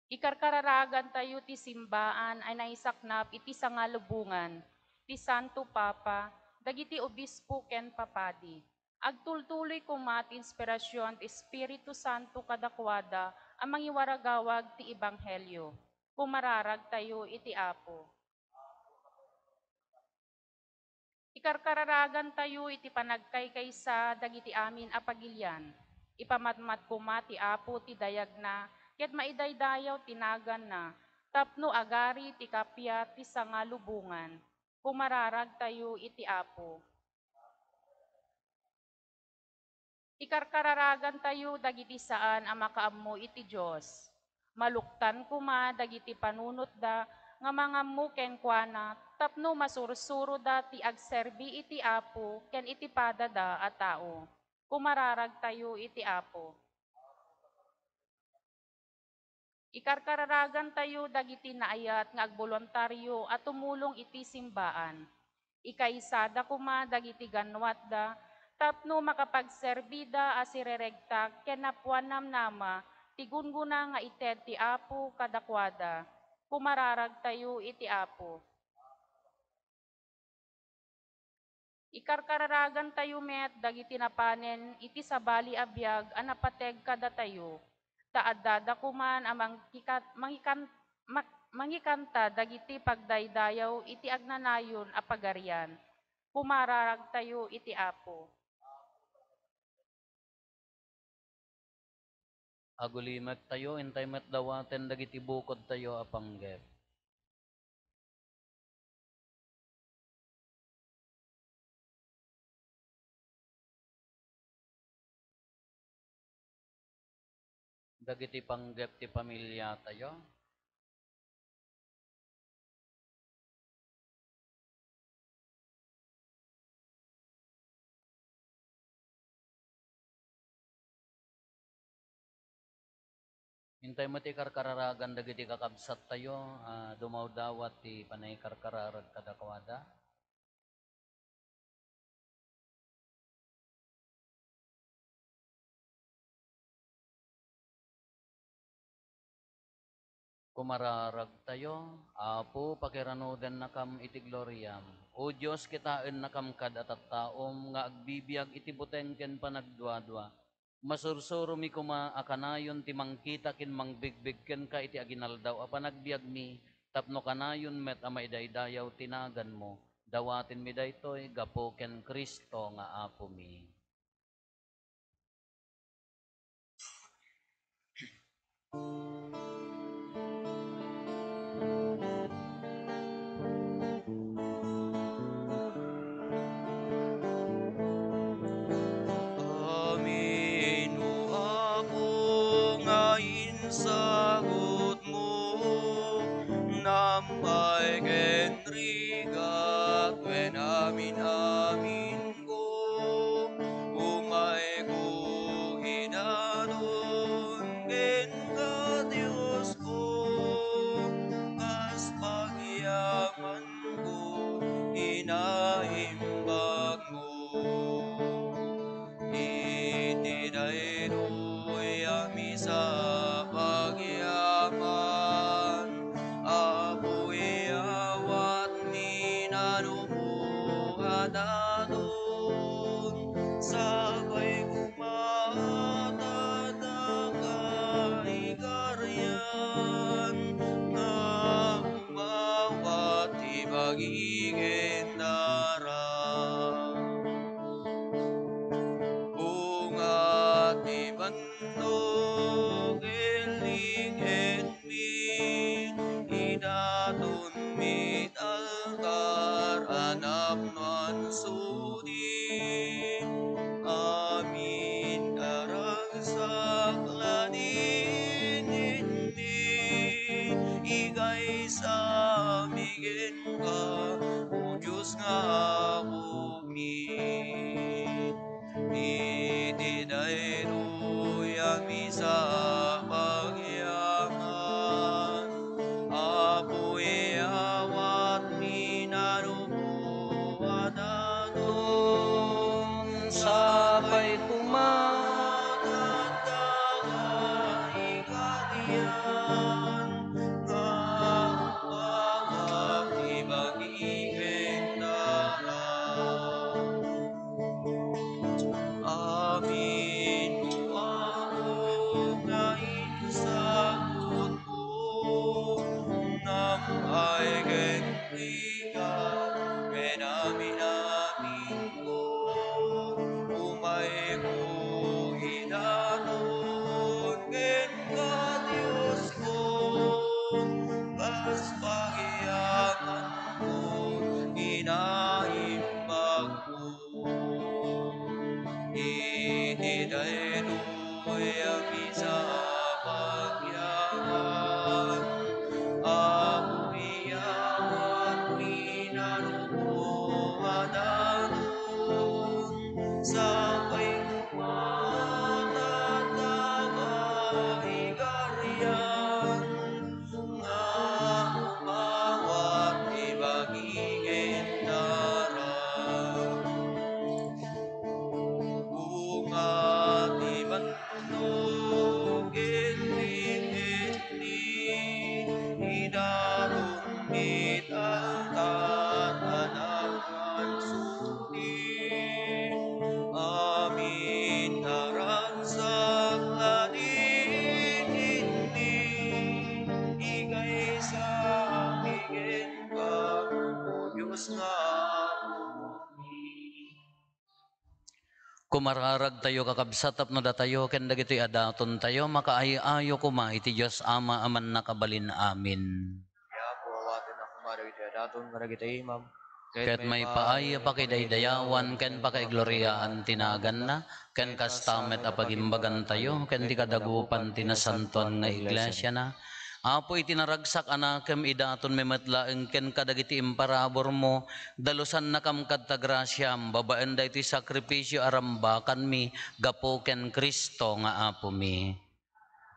Ikarkararagantayo ti simbaan a naisaknap iti sangalubongan ti Santo Papa, dagiti obispo ken papadi. Agtultuloy koma ti inspirasion ti Espiritu Santo kadakuada a mangiwaragawag ti ebanghelio. Kumararagtayo iti Apo. Ikarkararagantayo iti panagkaykaysa dagiti amin a pagilian. Ipamatmat koma ti Apo ti dayagna, ket maidaydayaw ti naganna, tapno agari ti kappia ti sangalubongan. Kumararagtayo iti Apo. Ikarkararagantayo dagiti saan a makaammo iti Dios. Maluktan koma dagiti panunotda nga mangammo kenkuana tapno masursuroda ti agserbi iti Apo ken iti padada a tao. Kumararagtayo iti Apo. Ikarkararagantayo dagiti naayat nga agboluntario a tumulong iti simbaan. Ikaysada koma dagiti ganwatda tapno makapagserbida a sireregta ken napuan namnama ti gunggona nga ited ti Apo kadakuada. Kumararagtayo iti Apo. Ikarkararagantayo met dagiti napanen iti sabali a biag a napateg kadatayo, ta addada koman a mangkikat-, mangikan-, mak-, mangikanta dagiti pagdaydayaw iti agnanayon a pagarian. Kumararagtayo iti Apo. Agulimektayo, intay met dawaten dagiti bukodtayo a panggep. Dagiti panggep ti pamiliatayo. Intay met ti karkararagan dagiti kakabsattayo a dumawdawat ti panangikarkararag kadakuada. Kumararagtayo, Apo, pakiranudennakam iti gloriam. O Dios, kitaennakam kad-a tattaom nga agbibiag iti buteng ken panagduadua. Masursuromi koma a kanayon ti mangkita ken mangbigbig kenka iti aginaldaw a panagbiagmi, tapno kanayon met a maidaydayaw ti naganmo. Dawatenmi daytoy gapu ken Cristo nga Apomi. Amin, O Apo, nga insagutmo, nammay ken rigat ken amin-aminko, umayko idaton kenka, Diosko, kas pagyamanko, inaimbagmo. Iti daytoy a misa pagyaman, Apo, iyawatmi nanumo a daton, sakay koma ta kaigarian nga umawat ti bagi ken darak. Bunga ti bannog ken lik-etmi, idatonmi iti altar a napnoan sudi. Amin a ragsak Mararagtayo, kakabsat, tapno datayo ken dagitoy a datontayo makaay-ayo koma iti Dios Ama a Mannakabalin. Amin. Apo, awatennak koma dagiti a daton kadagiti imam, ket maipaay a pakidaydayawan ken pakaigloriaan ti naganna, ken kasta met a pagimbagantayo ken ti kadagupan ti nasantoan nga iglesiana. Apo, iti naragsak a nakem, idatonmi met laeng ken kadagiti imparaburmo, dalusannakam kadta grasiam babaen daytoy sakrifisio a rambakanmi gapu ken Cristo nga Apomi.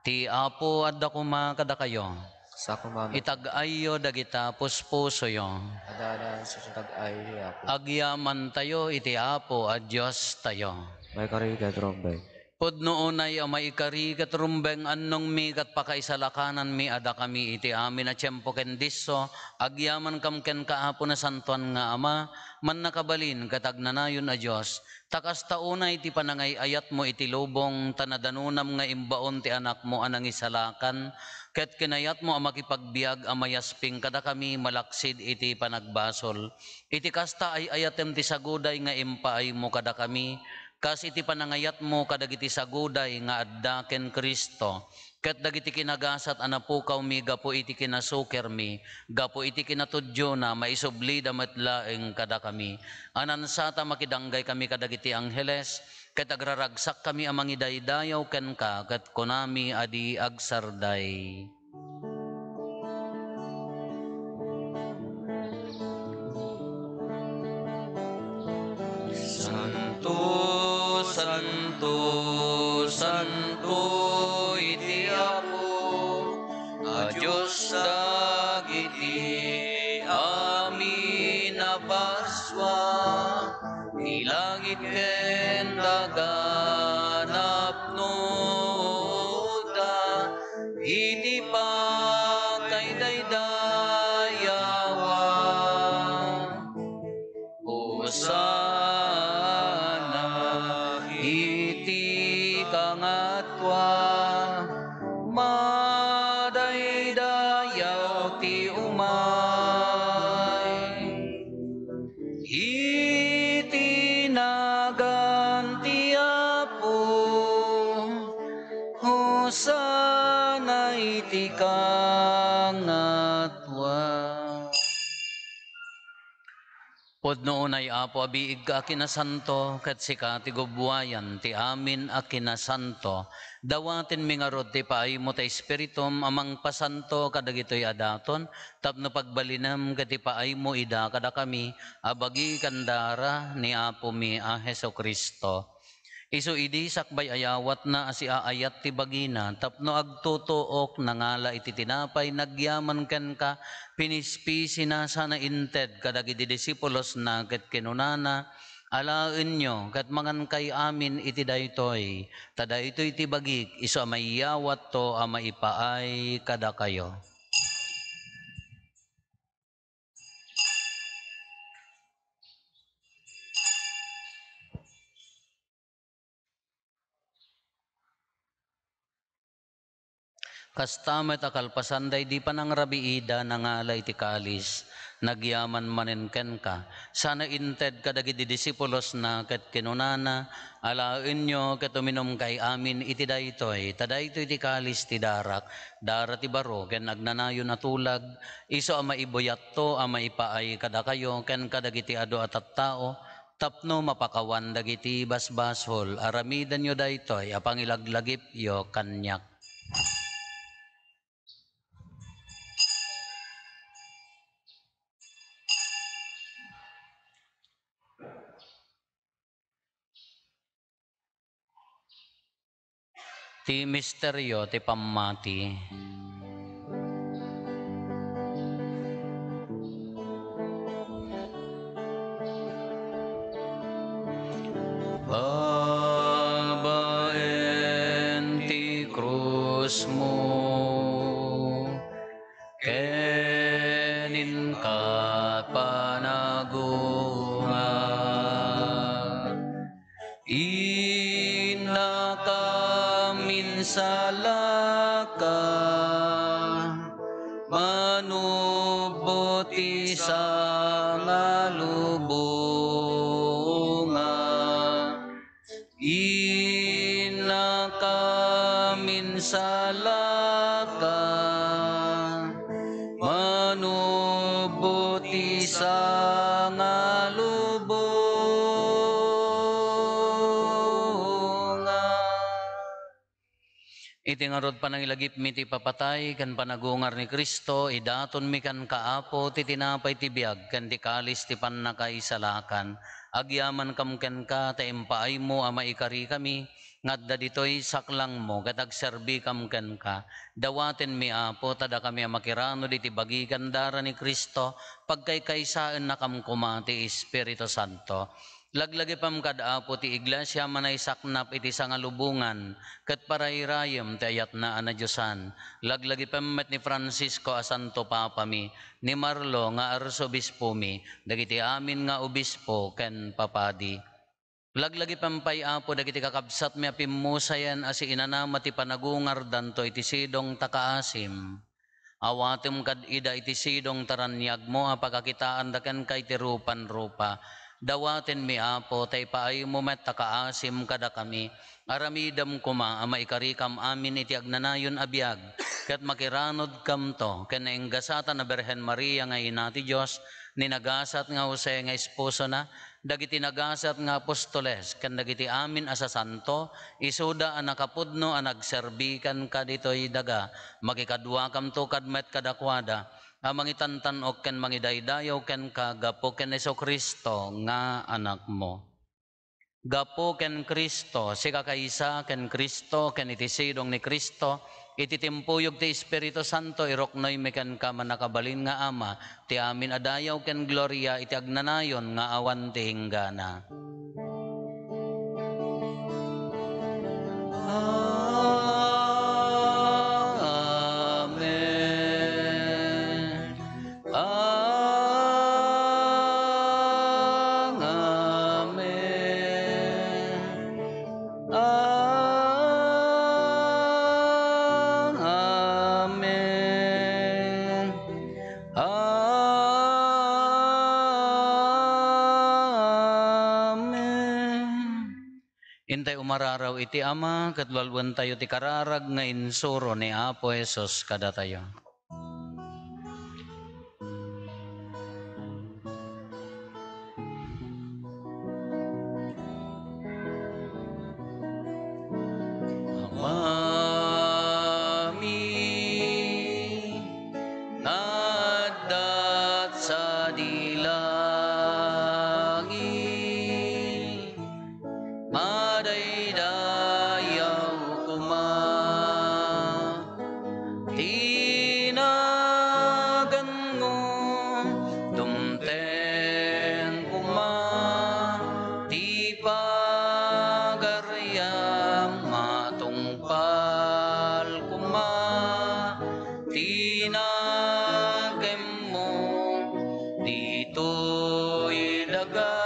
Ti Apo adda koma kadakayo. Sa koma met. Itag-ayyo dagita puspusoyo. Adda, adda, sa tag-ay ni Apo. Agyamantayo iti Apo a Diostayo. Maikari ket rumbeng. Pudno unay a maikari ket rumbeng, annongmi ket pakaisalakananmi a dakami iti amin a tiempo ken disso, agyamankam kenka, Apo, Nasantoan nga Ama, Mannakabalin ket Agnanayon a Dios, ta kasta unay ti panangay-ayatmo iti lubong, ta nadanonam nga imbaon ti Anakmo a Nangisalakan, ket kinayatmo a makipagbiag a mayasping kadakami malaksid iti panagbasol. Iti kasta, ay-ayatem ti saguday nga impaaymo kadakami, kas iti panangayatmo kadagiti saguday nga adda ken Cristo, ket dagiti kinagasat a napukawmi gapu iti kinasukermi, gapu iti kinatudiona, maisublida met laeng kadakami. Anansata, makidanggay kami kadagiti angheles, ket agraragsak kami a mangidaydayaw kenka, ket kunami a di agsarday. Santo, santo, santo iti Apo a Dios dagiti amin a basua, ti langit ken daga napnoda iti pakaidaydayawan. Hosanna iti kangatoan, madaydayaw ti umay iti nagan ti Apo. Hosanna iti kangatoan. Pudno unay, Apo, a biigka a kinasanto, ket sika ti gubbuayan ti amin a kinasanto. Dawatenmi ngarud ti paaymo ta Espiritum a mangpasanto kadagitoy a daton, tapno pagbalinem ket ipaaymo ida kadakami a bagi ken dara ni Apomi a Jesu-Cristo. Isu idi sakbay a yawatna a siaayat ti bagina tapno agtutuok, nangala iti tinapay, nagyaman kenka, pinispisina, sana inted kadagiti disipulosna ket kinunana, "Alaenyo ket mangankay amin iti daytoy, ta daytoy ti bagik, isu a maiyawatto a maipaay kadakayo." Kasta met a kalpasan daydi panangrabiida, nangala iti kalis, nagyaman manen kenka, sana inted kadagiti disipulosna ket kinunana, "Alaenyo ket uminumkay amin iti daytoy, ta daytoy ti kalis ti darak, dara ti baro ken agnanayon a tulag, isu a maibuyatto a maipaay kadakayo ken kadagiti adu a tattao, tapno mapakawan dagiti basbasol. Aramidenyo daytoy a pangilaglagipyo kaniak." Ti misterio ti pammati. Babaen ti krusmo, ken inka panagungar. Innakam insalaka, manubot ti sangalubongan. Salaka, manubot ti sangalubongan. Iti ngarud panangilagipmi ti ipapatay ken panagungar ni Cristo, idatonmi kenka, Apo, ti tinapay ti biag ken ti kalis ti pannakaisalakan. Agyamankam kenka ta impaaymo a maikarikami nga adda ditoy saklangmo ket agserbikam kenka. Dawatenmi, Apo, ta dakami a makiranod iti bagi ken dara ni Cristo, pagkaykaysaennakam koma ti Espiritu Santo. Laglagipem kad Apo ti Iglesia a manaysaknap iti sangalubongan ket parayrayem ti ayatna a nadiosan. Laglagipem met ni Francisco a Santo Papami, ni Marlo nga Arsobispomi, dagiti amin nga obispo ken papadi. Laglagipem pay, Apo, dagiti kakabsatmi a pimmusayen a siinanama ti panagungardanto iti sidong ta kaasim. Awatem kad ida iti sidong ta raniagmo a pakakitaanda kenka iti rupan-rupa. Dawatenmi, Apo, ta ipaaymo met ta kaasim kadakami. Aramidem koma a maikarikam amin iti agnanayon a biag, ket makiranodkamto ken nainggasatan a Birhen Maria nga Ina ti Dios, ni nagasat nga Jose nga esposona, dagiti nagasat nga apostoles, ken dagiti amin a sasanto, isuda a nakapudno a nagserbi kenka ditoy daga. Makikaduakamto kad met kadakuada a mangitantan-ok ken mangidaydayaw kenka gapu ken Jesu-Cristo nga Anakmo. Gapu ken Cristo, sikakaysa ken Cristo, ken iti sidong ni Cristo, iti timpuyog ti Espiritu Santo, iruknoymi kenka, mannakabalin nga Ama, ti amin a dayaw ken gloria iti agnanayon nga awan ti inggana. Amen. Amen. Amen. Amen. Intay umararaw iti Ama, ket lualuentayo ti kararag nga insuro ni Apo Jesus kadatayo. Amami nga adda sadi langit, madaydayaw koma ti naganmo, dumteng koma ti pagariam, matungpal koma ti nakemmo ditoy daga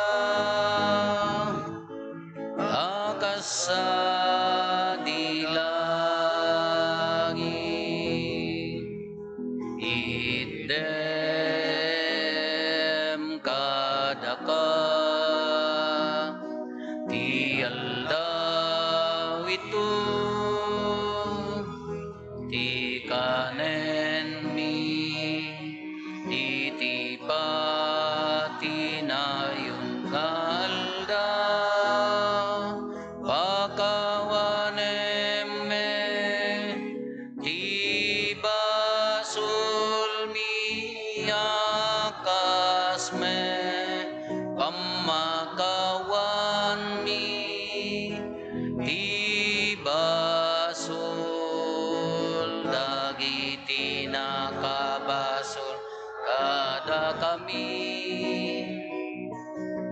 a kas sadi langit. Itdem kadaka ti aldaw ito, ti kanenmi iti patinayon nga aldaw, pakawanem met ti basolmi a kas met pammakawanmi ti basol dagiti nakabasol kadakami.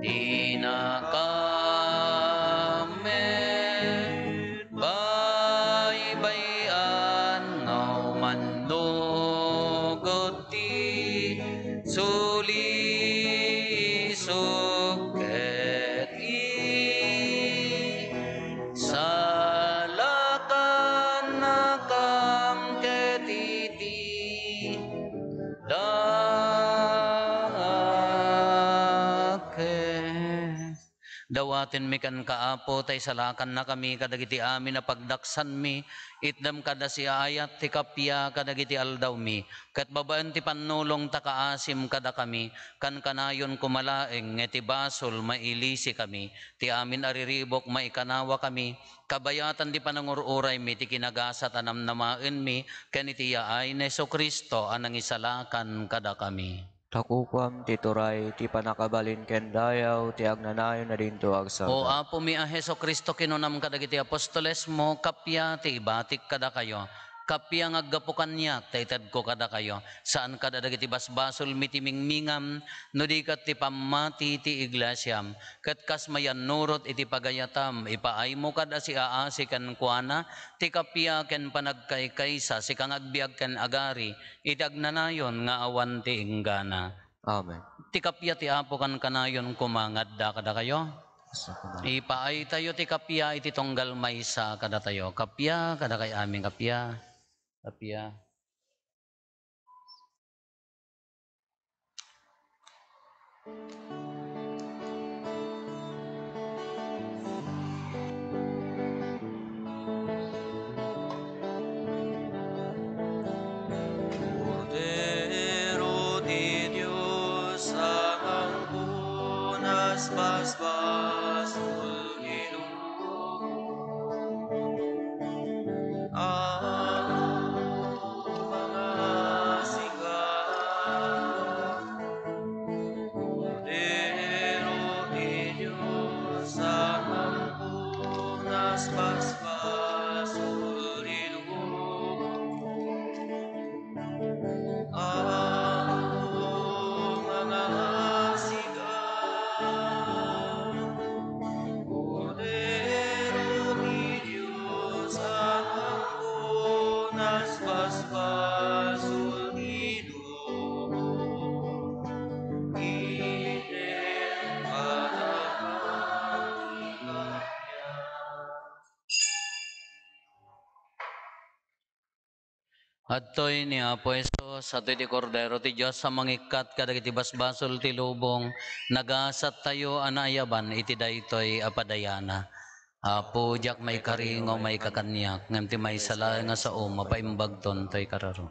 Dinakami baybay-an nga umannugod ti sulisog ket isalakannakam ket iti dakes. Dawatenmi kenka, Apo, ta isalakannakami kadagiti amin a pagdaksanmi. Itdem kad a siaayat ti kappia kadagiti aldawmi, ket babaen ti pannulong ta kaasim kadakami, kankanayon koma laeng nga iti basol mailisikami, ti amin a riribuk maikanawakami, kabayatan ti panangur-uraymi ti kinagasat a namnamaenmi ken iti yaay ni Jesu-Cristo a nangisalakan kadakami. Ta kukuam ti turay, ti pannakabalin ken dayaw ti agnanayon a dinto agsarda. O Apomi a Jesu-Cristo, kinunam kadagiti apostolesmo, kappia ti ibatik kadakayo. Kappia nga aggapu kaniak ta itedko kadakayo. Saan kada dagiti basbasolmi ti mingmingam, no di ket ti pammati ti iglesiam. Ket kas mayannurot iti pagayatam, ipaaymo kad a siaasi kenkuana ti kappia ken panagkaykaysa, sika nga agbiag ken agari iti agnanayon nga awan ti inggana. Amen. Ti kappia ti Apo kankanayon koma nga adda kadakayo. Ipaaytayo ti kappia iti tunggal maysa kadatayo. Kappia kadakay amin, kappia. Kappia. Kordero ti Dios a mangpunas basbasol ti lubong. Apo, mangngasi ka. Kordero ti Dios a mangpunas basbasol ti lubong. Apo, mangngasi ka. Kordero ti Dios a mangpunas basbasol ti lubong. Iti panagan ti kappia. Adtoy ni Apo Jesus, adtoy ti Kordero ti Dios a mangikkat kadagiti basbasol ti lubong, nagasattayo a naayaban iti daytoy a padayana. Apo, diak maikari nga umayka kaniak, ngem ti maysa laeng a sao mapaimbagton toy kararo.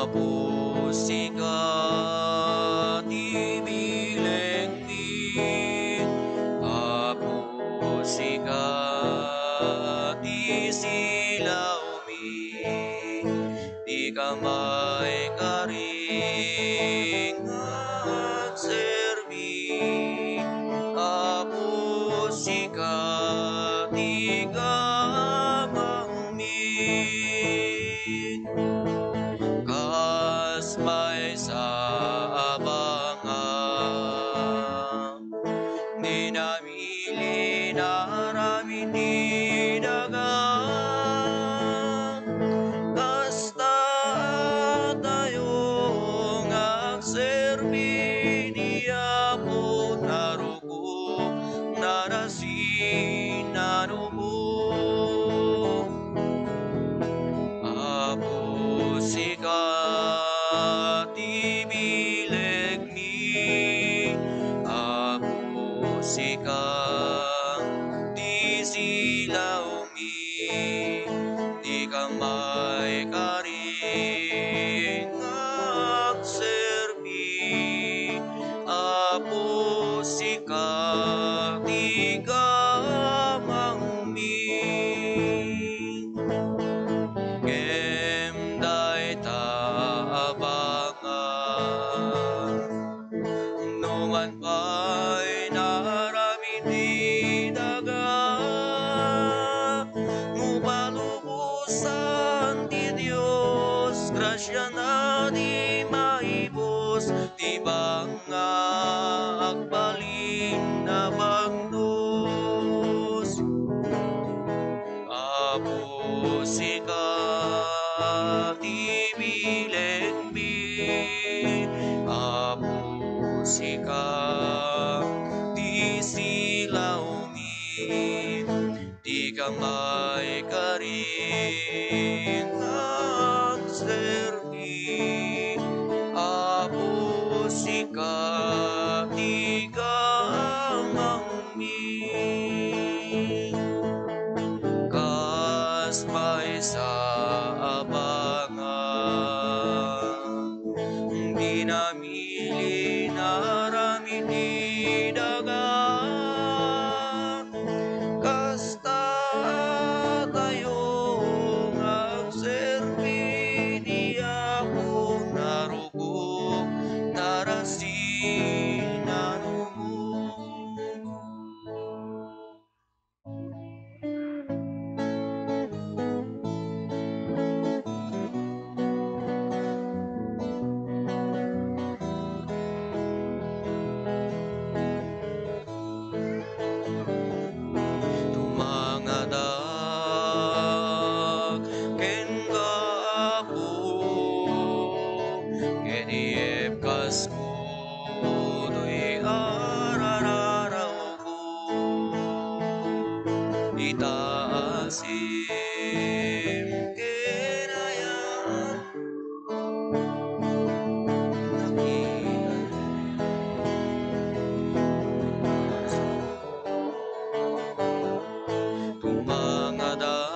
Apo, sika ti bilegmi. Apo, sika ti silawmi. Dika maikari nga agserbi. Apo, sika ti gabangmi. Kas maysa a banga, dinami linaram iti daga. Kasta tayo nga agserbi ni Apo, narukop, narasi, nanubo. Apo, sika ti bileg mi, Apo, sika ti silawmi, dika maikari nga agserbi, Apo, sika ti gabangmi. Ngem dayta a banga, numan pay naaram iti daga, no palubosan ti Dios, grasiana ti maibus, ti banga agbalin ti bilegmi, Apo, sika ti silawmi, dika maikarin nga agserbi, Apo, sika ti Amangmi. Kas maysa a banag, dinami linaram iti daga. Kasta tayo nga agserbi, ti Apo narukop, narasi, nanunot. Tumangadak kenka, Apo, ket iyepkasko toy arararawko. Itaasim ken ayam. Tumangadak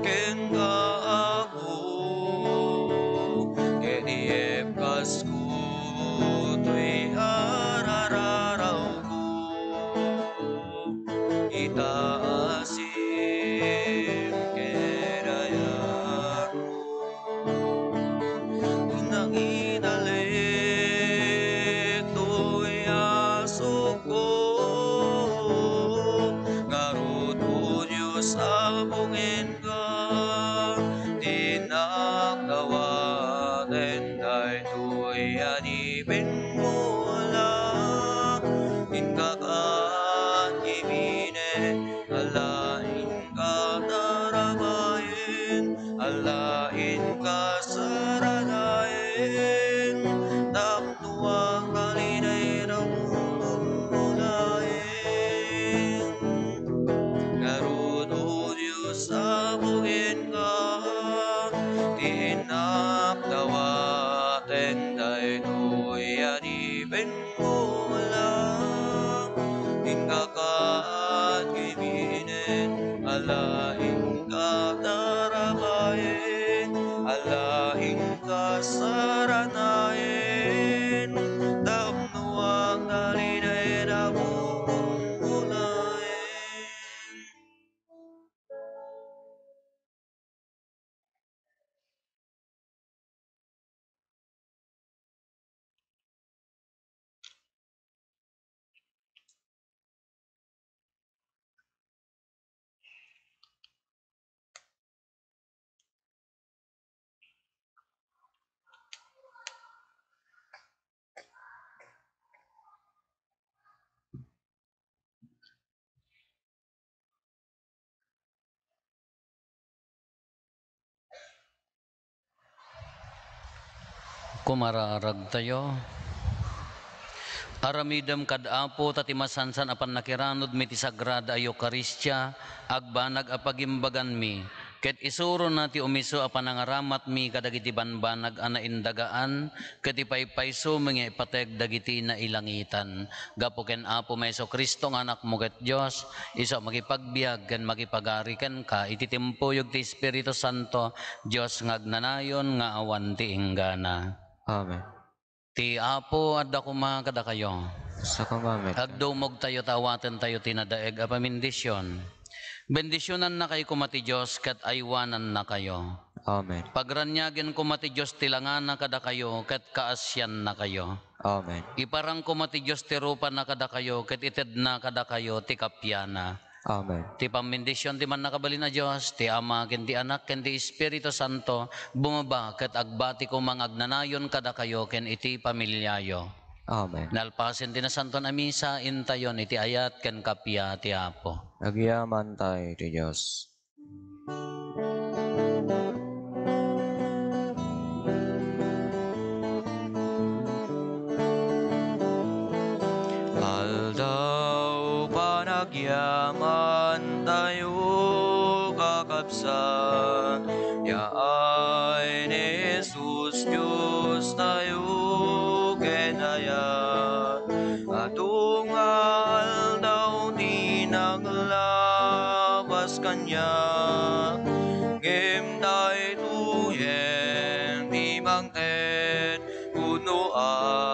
kenka, Apo, ket iyepkasko toy arararawko. Itaasim ken ayam. Nangidalek toy asukko, ngarud, O Dios, Apo, kenka ti innak dawaten daytoy adipenmo. Ala, inka kat kibinen, ala, inka tarabayen, ala, inka saranayen, tapno agtalinaed a bumbunayen. Ngarud, O Dios, Apo, kenka ti innak dawaten daytoy adipenmo. Ala, inka kat kibinen, ala, inka tarabayen, ala, inka saranayen, tapno agtalinaed a bumbunayen. Kumaraaragtayo. Aramidem kad Apo ta ti masansan a pannakiranudmi ti Sagrada a Eukaristia agbanag a pagimbaganmi, ket isurona ti umiso a panangaramatmi kadagiti banbanag a naindagaan, ket ipaypaysomi nga ipateg dagiti nailangitan. Gapu ken Apomi a Jesu-Cristo nga Anakmo ket Dios, isu a makipagbiag ken makipagari kenka iti timpuyog ti Espiritu Santo, Dios nga agnanayon nga awan ti inggana. Amen. Ti Apo adda koma kadakayo. Sa koma met. Agdumogtayo ta awatentayo ti nadaeg a pamendisyon. Bendisionannakayo koma ti Dios ket aywanannakayo. Amen. Pagraniagen koma ti Dios ti langana kadakayo ket kaasiannakayo. Amen. Iparang koma ti Dios ti rupana kadakayo ket itedna kadakayo ti kapiana. Amen. Ti pammendision ti Mannakabalin a Dios, ti Ama, ken ti Anak, ken ti Espiritu Santo, bumaba ket agbati koma nga agnanayon kadakayo ken iti pamiliayo. Amen. Nalpasen ti Nasanton a Misa, intayon iti ayat ken kappia ti Apo. Agyamantay ti Dios. Agyamantayo, kakabsat, yaay ni Jesus Diostayo ken ayat. Adu nga aldaw ti nanglawas kaniak, ngem daytoyen ti mangted kuno a